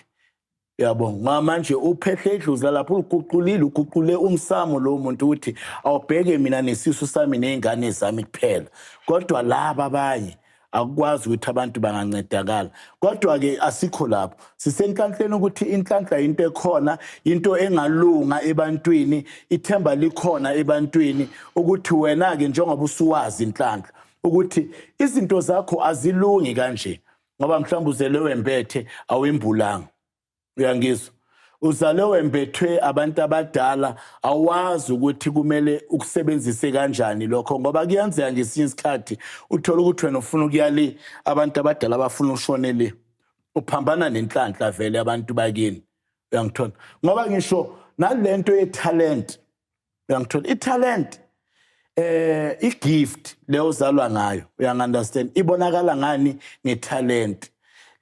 yabo, ngoba manje uphehle idlozi lapho, uliguqulile, uguqule umsamo lo muntu ukuthi awubheke mina nesisu sami ney'ngane zami kuphela, kodwa laba abanye akukwazi ukuthi abantu bangancedakala. Kodwa-ke asikho lapho, sisenhlanhleni ukuthi inhlanhla into ekhona, into engalunga ebantwini, ithemba likhona ebantwini, ukuthi wena-ke njengoba usuwazi inhlanhla ukuthi izinto zakho azilungi kanje, ngoba mhlawumbe uzele wembethe, awimbulanga, uyangizwa? Uzale wembethwe abantu abadala, awazi ukuthi kumele ukusebenzise kanjani lokho, ngoba kuyenzeka ngesinye isikhathi uthole ukuthi wena ufuna ukuya le, abantu abadala bafuna ushone le, uphambana nenhlanhla vele abantu bakini, uyangithola? Ngoba ngisho nalento ye-talent, uyangithola, i-talent, i-gift leyo uzalwa ngayo, uyangi-understand, ibonakala ngani? Nge-talent.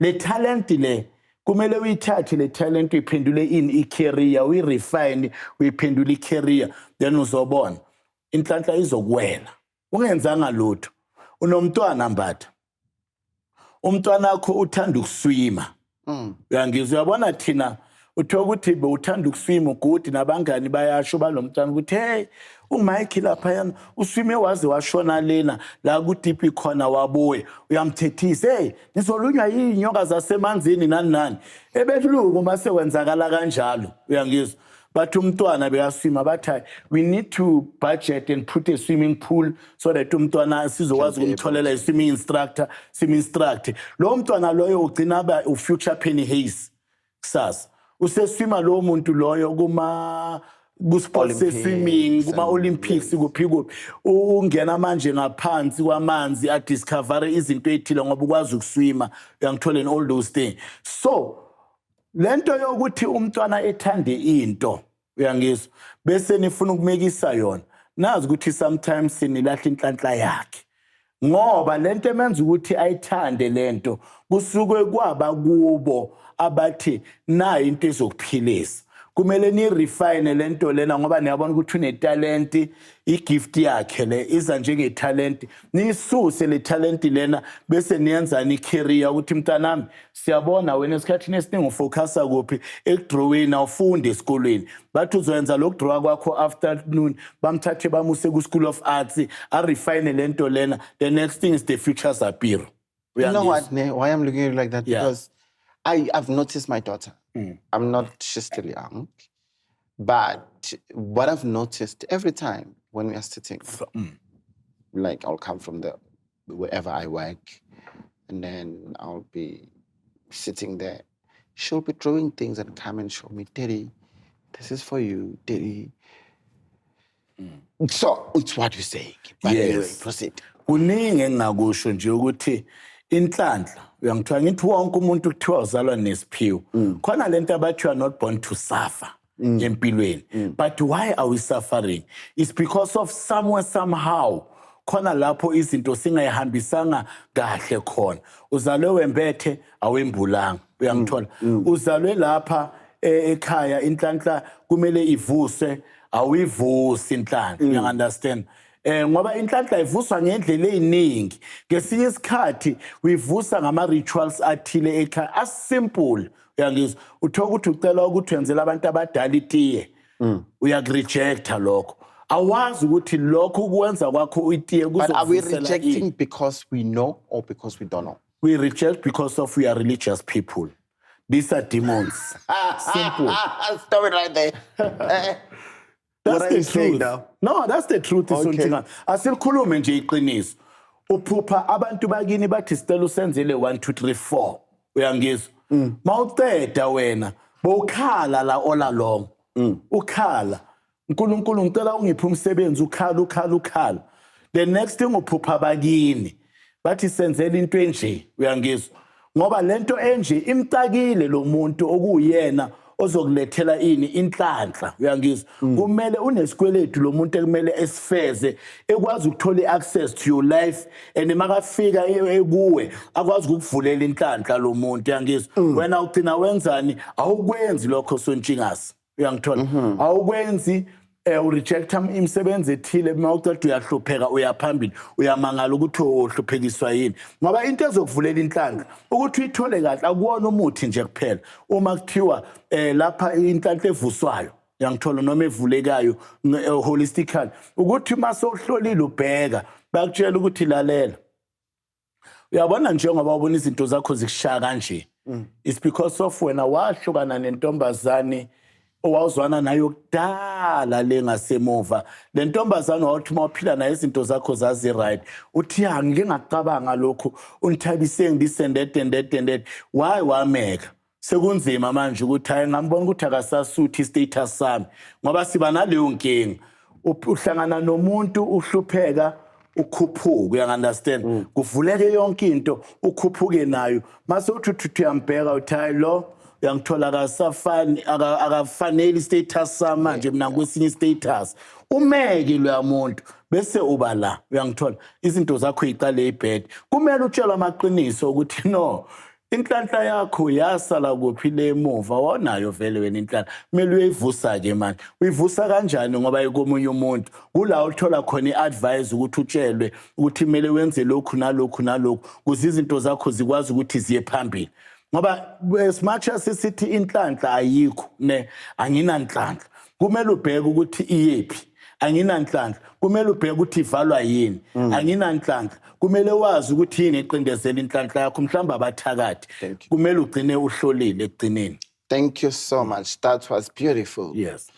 Le talent le kumele uyithathe, le talent uyiphendule ini? I-career. Uyi-refine, uyiphendule i-career, then uzobona inhlanhla izokuwela ungenzanga lutho. Unomntwana, Mbatha, umntwana wakho uthanda ukuswima, uyangizwa? Uyabona, thina uthola ukuthi bewuthanda ukuswima ugudi, nabangani bayasho balomntwana ukuthi, "Hey, uMike laphayana uswime waze washona lena la kudeep khona, wabuya." Uyamthethisa, "Hey, nizolunywa yinyoka zasemanzini," nani nani. Ebehluku mase kwenzakala kanjalo, uyangizwa? Bathi umntwana bekaswima, bathi, "Hayi, we need to budget and put a swimming pool so that umntwana sizokwazi Can be ukumtholela i-swimming instructor, sim-instruct." Lowo mntwana loyo ugcina aba u-future Penny Hayes kusasa. Useswima lowo muntu loyo kuma ku-sport Olympics se-swimming, kuma-Olympics, kuphi kuphi. Ungena manje ngaphansi kwamanzi, adiscovere izinto ey'thile ngoba ukwazi ukuswima, uyangithola, and all those things. So lento yokuthi umntwana ethande into, uyangizwa, bese nifuna ukumekisa yona, nazi ukuthi sometimes sinilahla inhlanhla yakhe, ngoba lento emenza ukuthi ayithande lento kusuke kwaba kubo abathi nayi into ezokuphilisa. Kumele ni-refine lento lena ngoba niyabona ukuthi unetalenti, igift yakhe le iza njengetalenti. Niyisuse le talenti lena bese niyenzani i-career, ukuthi mntanami, siyabona wena esikhathini esiningi ufocusa kuphi? Ekudrawini, awufundi esikolweni. Bathi uzoyenza lokudrawa kwakho afternoon. Bamthathe bamuse ku-School of Arts, arefine lento lena. The next thing is the future Zapiro. You know what, ne? Why I'm looking at you like that? Yeah. Because I've noticed my daughter. I'm not, she's still young. But what I've noticed every time when we are sitting, like I'll come from the wherever I work, and then I'll be sitting there. She'll be drawing things and come and show me, "Daddy, this is for you, Daddy." So it's what you're saying. But anyway, proceed. Kuningi engingakusho nje ukuthi inhlanhla, uyangithiwa, ngithi wonke umuntu kuthiwa uzalwa nesiphiwo. Khona lento abathi you are not born to suffer empilweni, but why are we suffering? It's because of somewhere, somehow, khona lapho izinto singayihambisanga kahle khona. Uzalwe wembethe, awembulanga, uyangithola? Uzalwe lapha ekhaya, inhlanhla kumele ivuswe, awuyivusi inhlanhla, you understand? Ngoba inhlanhla ivuswa ngendlela eziningi. Ngesinye isikhathi uyivusa ngama rituals athile ekhaya, asimple, uyangizwa? Uthola ukuthi ucela ukuthi wenzele abantu abadala itiye, uyakurejecta lokho. Awazi ukuthi lokho ukwenza kwakho itiye But are we kuzokuvusela ini. Rejecting because we know or because we don't know? We reject because of we are religious people. These are demons, simple. Stop it right there. That's What are the you saying truth. now? No, that's the truth. Okay. Okay. Asikhulume nje iqiniso. Uphupha abantu bakini bathi sicela usenzele 1 2 3 4. Uyangizwa? Mawuceda wena, bowukhala la all along. Ukhala. "uNkulunkulu, ngicela ungiphe umsebenzi," ukhala, ukhala, ukhala. The next thing uphupha bakini bathi senzela into enje, uyangizwa? Ngoba lento enje imcakile lo muntu okuyena ozokulethela ini, inhlanhla, uyangizwa? Kumele unesikweletu lo muntu ekumele esifeze, ekwazi ukuthola i-access to your life, and makafika ekuwe akwazi ukukuvulela inhlanhla lo muntu, uyangizwa? Wena ugcina wenzani? Awukwenzi lokho, sontshingasi, uyangithola? Awukwenzi, urejecta imisebenzi ethile. Uma uceda uyahlupheka, uyaphambili, uyamangala ukuthi uhluphekiswa yini, ngoba into ezokuvulela inhlanhla ukuthi uyithole kahle akuwona umuthi nje kuphela. Uma kuthiwa lapha inhlanhla evuswayo, uyangithola, noma evulekayo holistically, ukuthi uma sowuhlolile ubheka, bakutshela ukuthi lalela, uyabona, njengoba ubona izinto zakho zikushaya kanje, it's because of wena wahlukana nentombazane owawuzwana nayo kudala le ngasemuva. Le ntombazane wawuthi uma uphila nayo izinto zakho zazi-right. Uthi ya, ngike ngakucabanga lokhu, uNthabiseng, this and that and that and that. Why wameka? Sekunzima manje ukuthi hayi, ngambona ukuthi akasasuthi i-status sami, ngoba siba naleyo nkinga. Uhlangana nomuntu, uhlupheka, ukhuphuka, uyangi-understand? Kuvuleke yonke into, ukhuphuke nayo. Mase uthi uthi uyambheka, uthi hayi, lo, uyangithola, akasafani, akafaneli i-status sami manje, mina kwesinye i-status. Umeke loya muntu bese uba la, uyangithola, izinto zakho yiqale ibhede. Kumele utshelwe amaqiniso ukuthi no, inhlanhla yakho yasala kuphi le emuva, wawunayo vele wena inhlanhla, kumele uyoyivusa-ke manje. Uyivusa kanjani ngoba ikomunye umuntu? Kula uthola khona i-advice ukuthi utshelwe ukuthi kumele wenze lokhu nalokhu nalokhu ukuze izinto zakho zikwazi ukuthi ziye phambili, ngoba as much as sithi inhlanhla ayikho ne, anginanhlanhla, kumele ubheke ukuthi iyephi. Anginanhlanhla, kumele ubheke ukuthi ivalwa yini. Anginanhlanhla, kumele wazi ukuthi yini eqindezela inhlanhla yakho, mhlawumbe abathakathi. Thank you. Kumele ugcine uhlolile ekugcineni. Thank you so much. That was beautiful. Yes.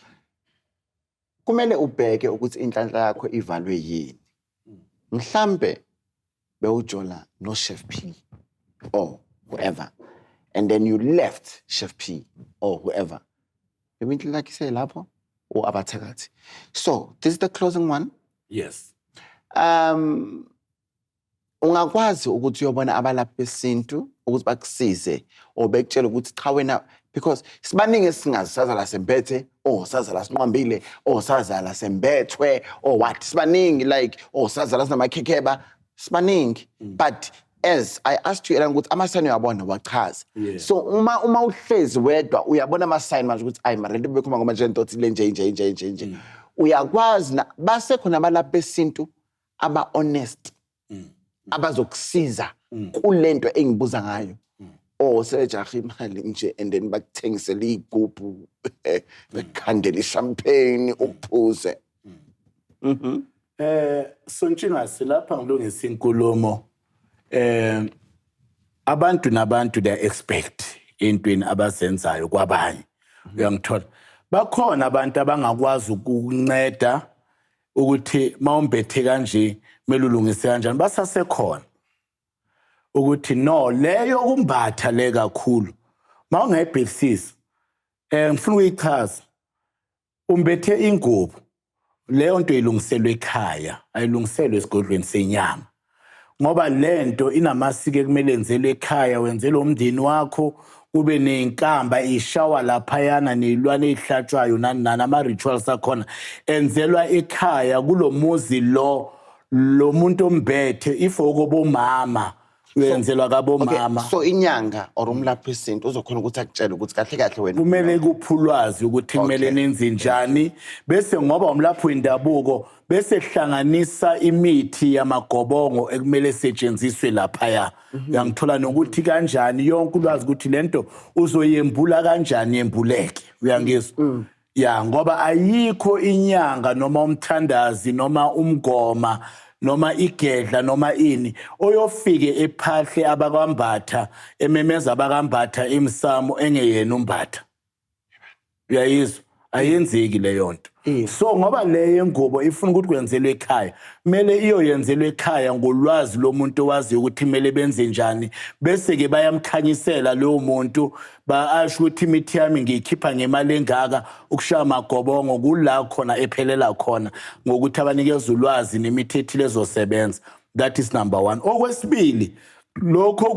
Kumele ubheke ukuthi inhlanhla yakho ivalwe yini. Mhlambe bewujola no Chef P or whoever, and then you left Chef P or whoever. Maybe inhlanhla yakho iselapho or abathakathi. So this is the closing one. Yes. Ungakwazi ukuthi uyobona abalaphi besintu ukuthi bakusize or bekutshele ukuthi cha wena, because sibaningi esingazi, sazala sembethe or sazala sinqwambile or sazala sembethwe or what, sibaningi, like, or sazala sinamakhekheba, sibaningi. But as I asked you earlier ukuthi ama-sign uyabona, wachaza. So uma uhlezi wedwa uyabona ama-sign manje ukuthi ayi mara lento bekhuluma ngoba nje ntothi le nje nje nje nje nje, uyakwazi na basekhona abalaphi besintu aba-honest abazokusiza kulento engibuza ngayo, or sebejaha imali nje and then bakuthengisele iy'gubhu, bekukhandele i-champagne uphuze? Sontshingase, lapha ngilungisa inkulumo. Abantu nabantu, they expect entweni abazenzayo kwabanye. Uyangithola? Bakhona abantu abangakwazi ukukunceda ukuthi mawumbethe kanje kumele ulungise kanjani, basasekhona. Ukuthi no, leyo kumbatha le kakhulu mawungayibhekisisa, ngifuna ukuyichaza. Umbethe ingubo, leyo nto ilungiselwe ekhaya, ayilungiselwe esigodlweni senyama, ngoba lento inamasiko ekumele enzelwe ekhaya, wenzelwe umndeni wakho, kube nenkamba ishawa laphayana, ney'lwane ey'hlatshwayo, nani nani, ama-rituals akhona enzelwa ekhaya kulo muzi lo lo muntu ombethe. If okobomama, uyenzelwa kabomama. Okay, so inyanga or umlaphi wesintu uzokhona ukuthi akutshele ukuthi kahle kahle wena Kumele kuphe ulwazi ukuthi kumele nenze njani, bese ngoba umlaphi wendabuko bese hlanganisa imithi yamagobongo ekumele isetshenziswe laphaya. Uyangithola? Nokuthi kanjani, yonke ulwazi ukuthi lento uzoyembula kanjani, yembuleke. Uyangizwa? Ya, ngoba ayikho inyanga noma umthandazi noma umgoma noma igedla noma ini oyofike ephahle abakwambatha, ememeza abakambatha emsamo, engeyena umbatha. Uyayizwa? Ayenzeki leyo nto. So ngoba le yengubo ifuna ukuthi kwenzelwe ekhaya, kumele iyoyenzelwe ekhaya ngolwazi lomuntu owaziyo ukuthi kumele benze njani, bese-ke bayamkhanyisela loyo muntu, ba-asho ukuthi imithi yami ngiyikhipha ngemali engaka ukushaya amagobongo. Kula khona ephelela khona ngokuthi abanikeza ulwazi nemithi ethile ezosebenza. That is number one. Okwesibili, lokho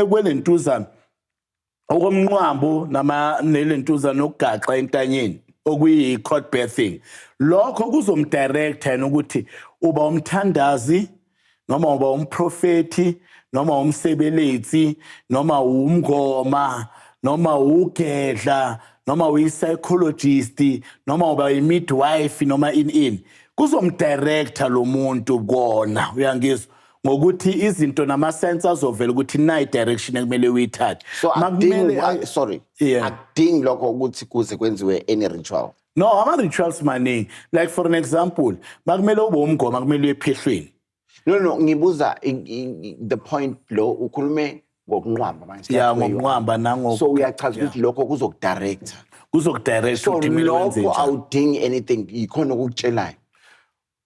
kwelentuzana okomnqwambo nama nelentuza nokugaxa entanyeni, okuyi-cord birthing, lokho kuzomdirecta yena ukuthi uba umthandazi noma uba umprofethi noma umsebeletsi noma umngoma noma ugedla noma uyi-psychologist noma uba i-midwife noma in in kuzomdirecta lo muntu kona. Uyangizwa? Ngokuthi izinto nama-sense azovela ukuthi nayi direction ekumele uyithathe. So akudingi sorry, akudingi lokho ukuthi kuze kwenziwe any ritual? No, ama-rituals maningi. Like for an example, makumele ube umngoma, kumele uye ephehlweni. No, ngibuza the point lo ukhulume ngokunqwamba manje. Ya. That's where you are. Ngokunqwamba So uyachaza ukuthi lokho kuzokudirecta. Kuzokudirect So ukuthi kumele wenze lokho njani. awudingi anything, yikhona okukutshelayo.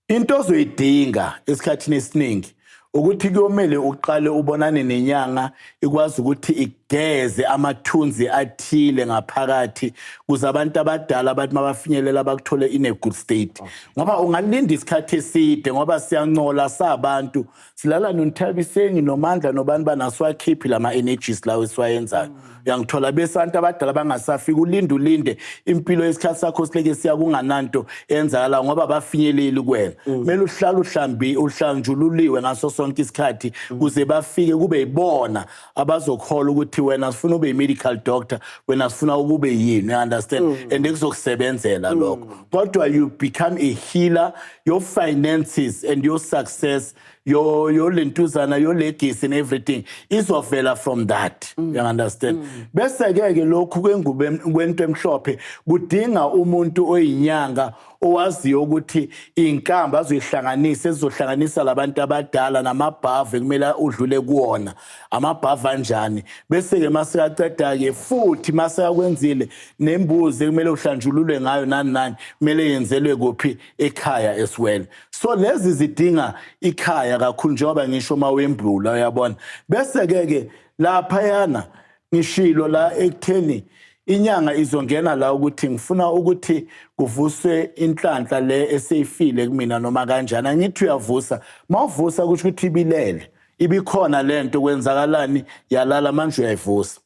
Into ozoyidinga esikhathini esiningi ukuthi kuyomele uqale ubonane nenyanga, ikwazi ukuthi igeze amathunzi athile ngaphakathi, kuze abantu abadala bathi mabafinyelela bakuthole in a good state, ngoba ungalinda isikhathi eside, ngoba siyancola sabantu, silala noNthabiseni noMandla nobani banasiwakhiphi lama-energies lawo esiwayenzayo. Uyangithola? Bese abantu abadala bangasafiki, ulinde ulinde impilo, yesikhathi sakho sileke siya kungananto eyenzakala ngoba bafinyeleli kuwena. Kumele uhlale uhlambi uhlanjululiwe ngaso sonke isikhathi kuze bafike, kube yibona abazokhola ukuthi wena sifuna ube yi-medical doctor, wena sifuna ukube yini. You understand? And kuzokusebenzela lokho, kodwa you become a healer. Your finances and your success Your lentuzana, your legacy and everything izovela from that, you understand? Bese ke ke lokhu kwengubo kwento emhlophe kudinga umuntu oyinyanga owaziyo ukuthi inkambi azoyihlanganisa, ezizohlanganisa labantu abadala namabhavu ekumele udlule kuwona, amabhavu anjani. Bese ke masekaceda ke futhi, masekakwenzile, nembuzi ekumele uhlanjululwe ngayo, nani nani, kumele yenzelwe kuphi? Ekhaya as well. So lezi zidinga ikhaya kakhulu, njengoba ngisho mawembula, uyabona. Bese ke ke laphayana ngishilo la ekutheni inyanga izongena la ukuthi ngifuna ukuthi kuvuswe inhlanhla le eseyifile kumina noma kanjani. Angithi uyavusa? Mawuvusa kusho ukuthi ibilele, ibikhona lento, kwenzakalani? Yalala, manje uyayivusa.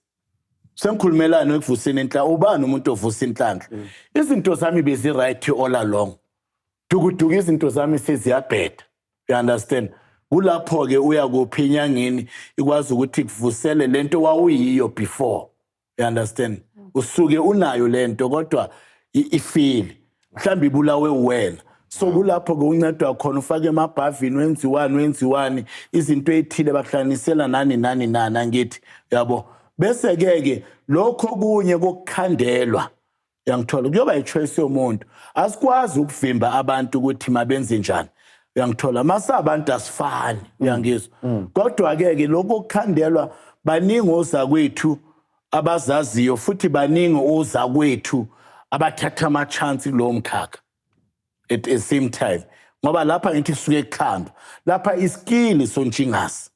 Sengikhulumelani ekuvuseni inhlanhla? Ubani umuntu ovusa inhlanhla? Izinto zami bezi-right all along, dukuduku izinto zami seziyabheda, you understand? Kulapho-ke uya kuphi? Enyangeni, ikwazi ukuthi kuvusele lento wawuyiyo before, you understand? Usuke unayo lento kodwa ifile, mhlawumbe ibulawe wena. So kulapho-ke uncedwa khona, ufake emabhavini, wenziwani, wenziwani, izinto ey'thile bakuhlanganisela nani nani nani, angithi yabo? Bese-ke ke lokho kunye kokukhandelwa, uyangithola, kuyoba i-choice yomuntu. Asikwazi ukuvimba abantu ukuthi mabenze njani, uyangithola? Mase abantu asifani, uyangizwa? Kodwa-ke ke lokho okukhandelwa, baningi ozakwethu abazaziyo, futhi baningi ozakwethu abathatha ama-chance kulowo mkhakha at the same time, ngoba lapha ngithi suke kukhanda lapha iskill sontshingasi,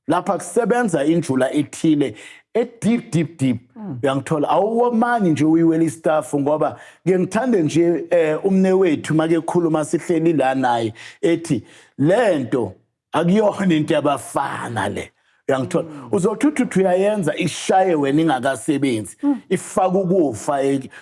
lapha kusebenza injula ethile e-deep, deep, deep, uyangithola? Awuwomani nje uyiwela istaff, ngoba ngike ngithande nje umne wethu make khuluma sihleli la naye, ethi lento akuyona into yabafana le, uyangithola? Uzothi uthi uyayenza, ishaye wena ingakasebenzi, ifaka ukufa.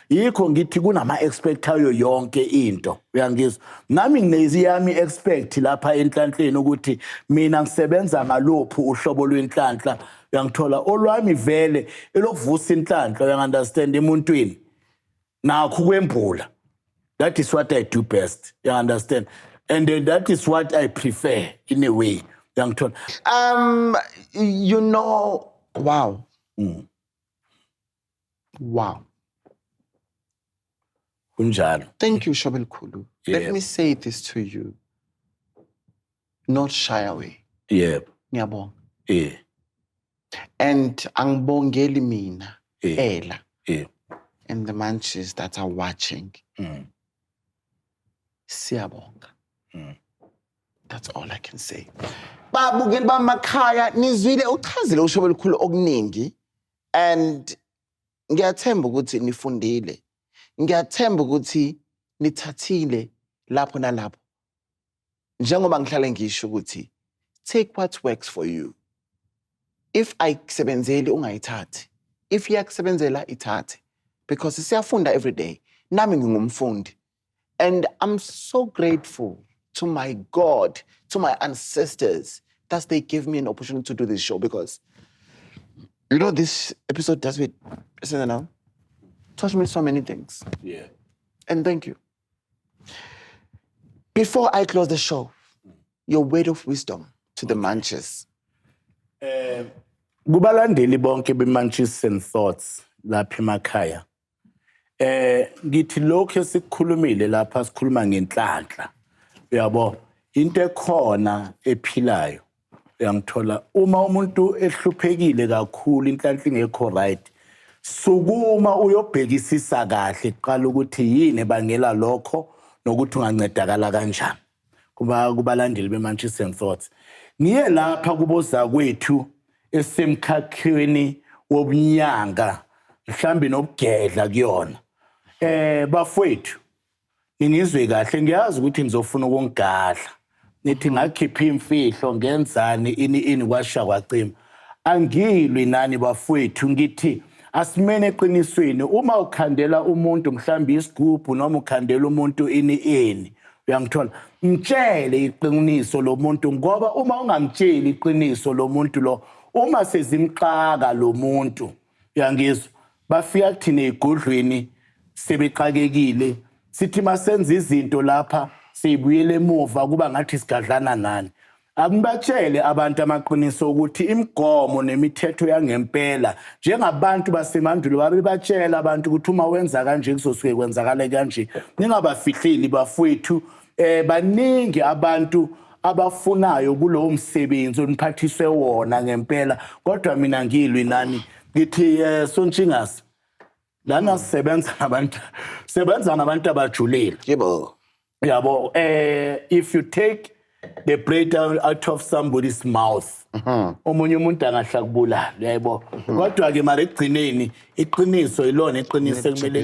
Yikho ngithi kunama-expect ayo yonke into, uyangizwa? Nami nginezi yami expect lapha enhlanhleni ukuthi mina ngisebenza ngaluphi uhlobo lwenhlanhla, uyangithola? Olwami vele elokuvusa inhlanhla, uyangi-understand, emuntwini, nakho ukwembula. That is what I do best, you understand? And then that is what I prefer in a way, uyangithola? Wow. Wow. Kunjalo. Thank you, Shobelkhulu. Let me say this to you. Not shy away. Ngiyabonga. And angibongeli mina ela and the munchies that are watching. Siyabonga. That's all I can say. Babukeli bamakhaya, nizwile uchazile uShobelikhulu okuningi and ngiyathemba ukuthi nifundile. Ngiyathemba ukuthi nithathile lapho nalapho. Njengoba ngihlale ngisho ukuthi take what works for you. If ayikusebenzeli, ungayithathi. If iyakusebenzela, ithathe. Because siyafunda every day. Nami ngingumfundi. And I'm so grateful to my God, to my ancestors, that they gave me an opportunity to do this show because, this episode does with now taught me so many things. And thank you. Before I close the show, your word of wisdom to the munches. Kubalandeli bonke be-Munchies and Thoughts lapha emakhaya, ngithi lokho esikukhulumile lapha, sikhuluma ngenhlanhla, uyabo, into ekhona ephilayo, uyangithola? Uma umuntu ehluphekile kakhulu, inhlanhla ingekho right, sukuma uyobhekisisa kahle kuqala ukuthi yini ebangela lokho nokuthi ungancedakala kanjani. Kuba kubalandeli be-Munchies and Thoughts, ngiye lapha kubozakwethu esemkhakheni wobunyanga mhlambi nobugedla kuyona, bafowethu, ningizwe kahle. Ngiyazi ukuthi nizofuna ukungigadla, nithi ngakhipha imfihlo, ngenzani, ini ini, kwasha kwacima. Angilwi nani bafowethu, ngithi asimene eqinisweni. Uma ukhandela umuntu mhlawumbe isigubhu noma ukhandela umuntu ini ini, uyangithola, mtshele iqiniso lo muntu, ngoba uma ungamtsheli iqiniso lo muntu lo, uma sezimxaka lo muntu, uyangizwa, bafika kuthina ey'godlweni sebexakekile, sithi masenza izinto lapha siyibuyele emuva, kuba ngathi sigadlana nani. Akubatshele abantu amaqiniso ukuthi imigomo nemithetho yangempela, njengabantu basemandulo babebatshela abantu ukuthi uma wenza kanje kuzosuke kwenzakale kanje. Ningabafihleli bafowethu, baningi abantu abafunayo kulowo msebenzi oniphathiswe wona ngempela, kodwa mina ngilwi nani, ngithi Sontshingase, lana sisebenza nabantu abajulile. Yabo, if you take the bread out of somebody's mouth, omunye umuntu angahla kubulala, yabo. Kodwa ke mara ekugcineni iqiniso ilona iqiniso ekumele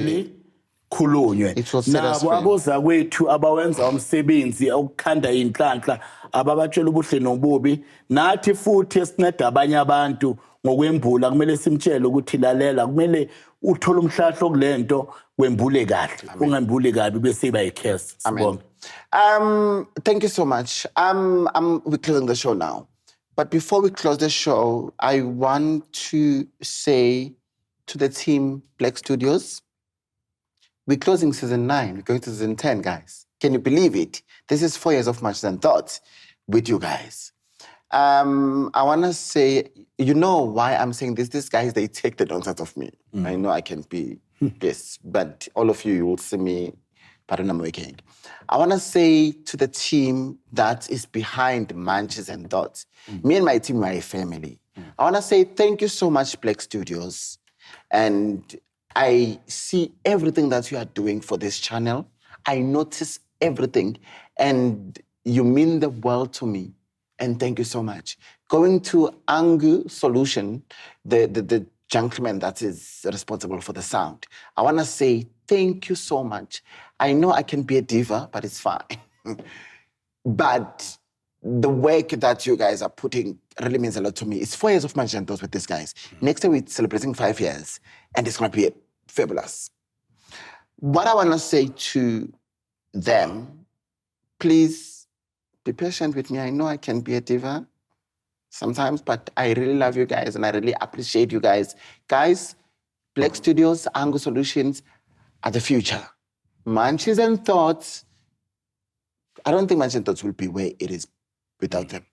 likhulunywe. It will set us Nabo free. Aboza kwethu abawenza umsebenzi okukhanda inhlanhla, ababatshela ubuhle nobubi. Nathi futhi esinceda abanye abantu ngokwembula, kumele simtshele ukuthi lalela, kumele uthole umhlahlo kulento, wembule kahle, ungembuli kabi bese iba yi-curse. Amen. Sibonge. Thank you so much. We're closing the show now. But before we close the show, I want to say to the team, Black Studios, we're closing season 9. We're going to season 10, guys. Can you believe it? This is 4 years of Munchies and Thoughts with you guys. I want to say, you know why I'm saying this? These guys, they take the nonsense of me. I know I can be this, but all of you, you will see me, but I'm working. I want to say to the team that is behind Munchies and Thoughts, me and my team are a family. I want to say thank you so much, Black Studios. And I see everything that you are doing for this channel. I notice everything. And you mean the world to me. And thank you so much. Going to Angu Solution, the gentleman that is responsible for the sound, I want to say thank you so much. I know I can be a diva, but it's fine. But the work that you guys are putting really means a lot to me. It's 4 years of Munchies and Thoughts with these guys. Next year, we're celebrating 5 years, and it's going to be fabulous. What I want to say to them, please be patient with me. I know I can be a diva sometimes, but I really love you guys and I really appreciate you guys. Guys, Black Studios, Angu Solutions are the future. Munchies and Thoughts, I don't think Munchies and Thoughts will be where it is without them.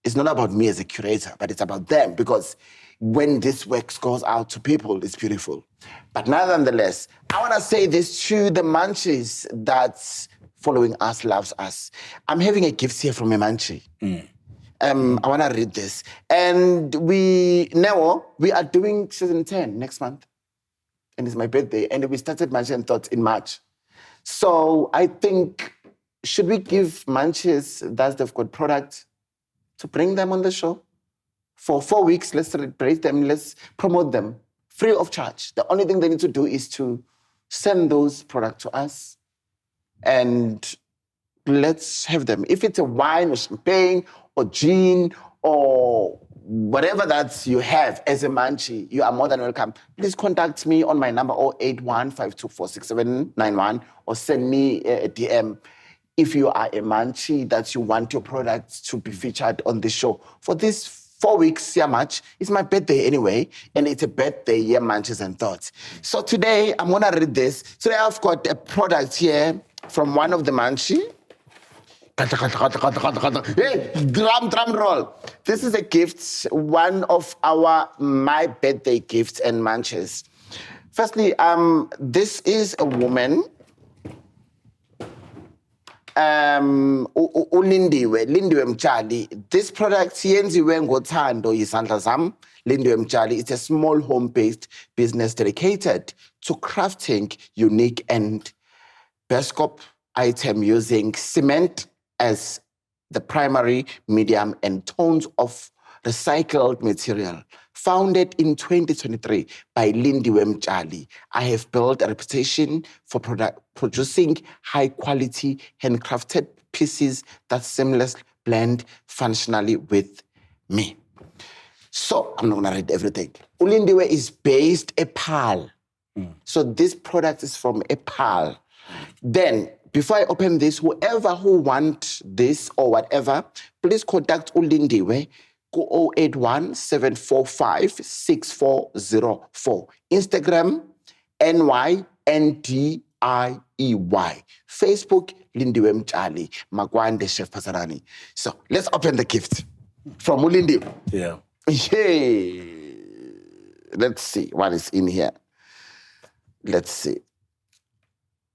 It's not about me as a curator, but it's about them, because when this work goes out to people, it's beautiful. But nonetheless, I want to say this to the Munchies that's following us, loves us. I'm having a gift here from a Munchie. I want to read this. And we now we are doing season 10 next month. And it's my birthday. And we started Munchies and Thoughts in March. So I think, should we give Munchies that they've got product to bring them on the show? For 4 weeks, let's celebrate them, let's promote them free of charge. The only thing they need to do is to send those products to us and let's have them. If it's a wine or champagne or gin or whatever that you have as a munchie, you are more than welcome. Please contact me on my number 081 or send me a DM if you are a munchie that you want your products to be featured on the show. For this 4 weeks, yeah, March, it's my birthday anyway, and it's a birthday, yeah, Munchies and Thoughts. So today, I'm gonna read this. Today, I've got a product here from one of the munchie. Hey, drum, drum roll. This is a gift, one of our my birthday gifts and munches. Firstly, this is a woman. uLindiwe, Lindiwe Mtshali. This product yenziwe ngothando yizandla zam. Lindiwe Mtshali. It's a small home-based business dedicated to crafting unique and bespoke item using cement as the primary medium and tons of recycled material. Founded in 2023 by Lindiwe Mtshali, I have built a reputation for producing high quality handcrafted pieces that seamlessly blend functionally with me. So I'm not gonna read everything. Ulindiwe is based ePaarl. So this product is from ePaarl. Then, before I open this, whoever who want this or whatever, please contact Ulindiwe ku 081 745 6404. Instagram, NYNDIEY. Facebook, Lindiwe Mtshali. Makwande, Chef Pasarani. So let's open the gift from uLindiwe. Yeah. Let's see what is in here. Let's see.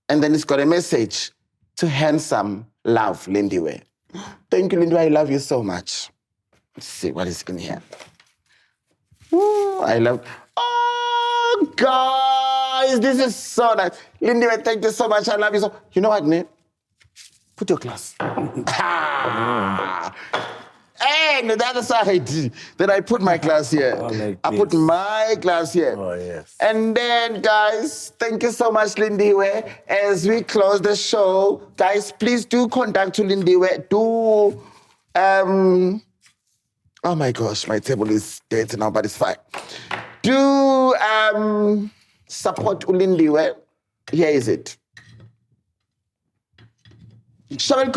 And then it's got a message to handsome love, Lindiwe. Thank you, Lindiwe. I love you so much. Let's see what is in here. Ooh, I love. Oh, guys, this is so nice. Lindiwe, thank you so much. I love you so. You know what, Nick? Put your glass. Ah. And the other side. Then I put my glass here. Oh, like I put this. my glass here. Oh, yes. And then, guys, thank you so much, Lindiwe. As we close the show, guys, please do contact to Lindiwe. Do, oh my gosh, my table is dirty now, but it's fine. Do support uLindiwe. Here is it. Shabel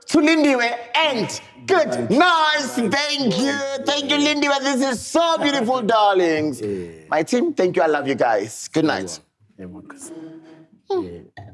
to Lindiwe and good nice. Thank you. Thank you, Lindiwe. This is so beautiful, darlings. My team, thank you. I love you guys. Good night. Yeah, Marcus. Yeah.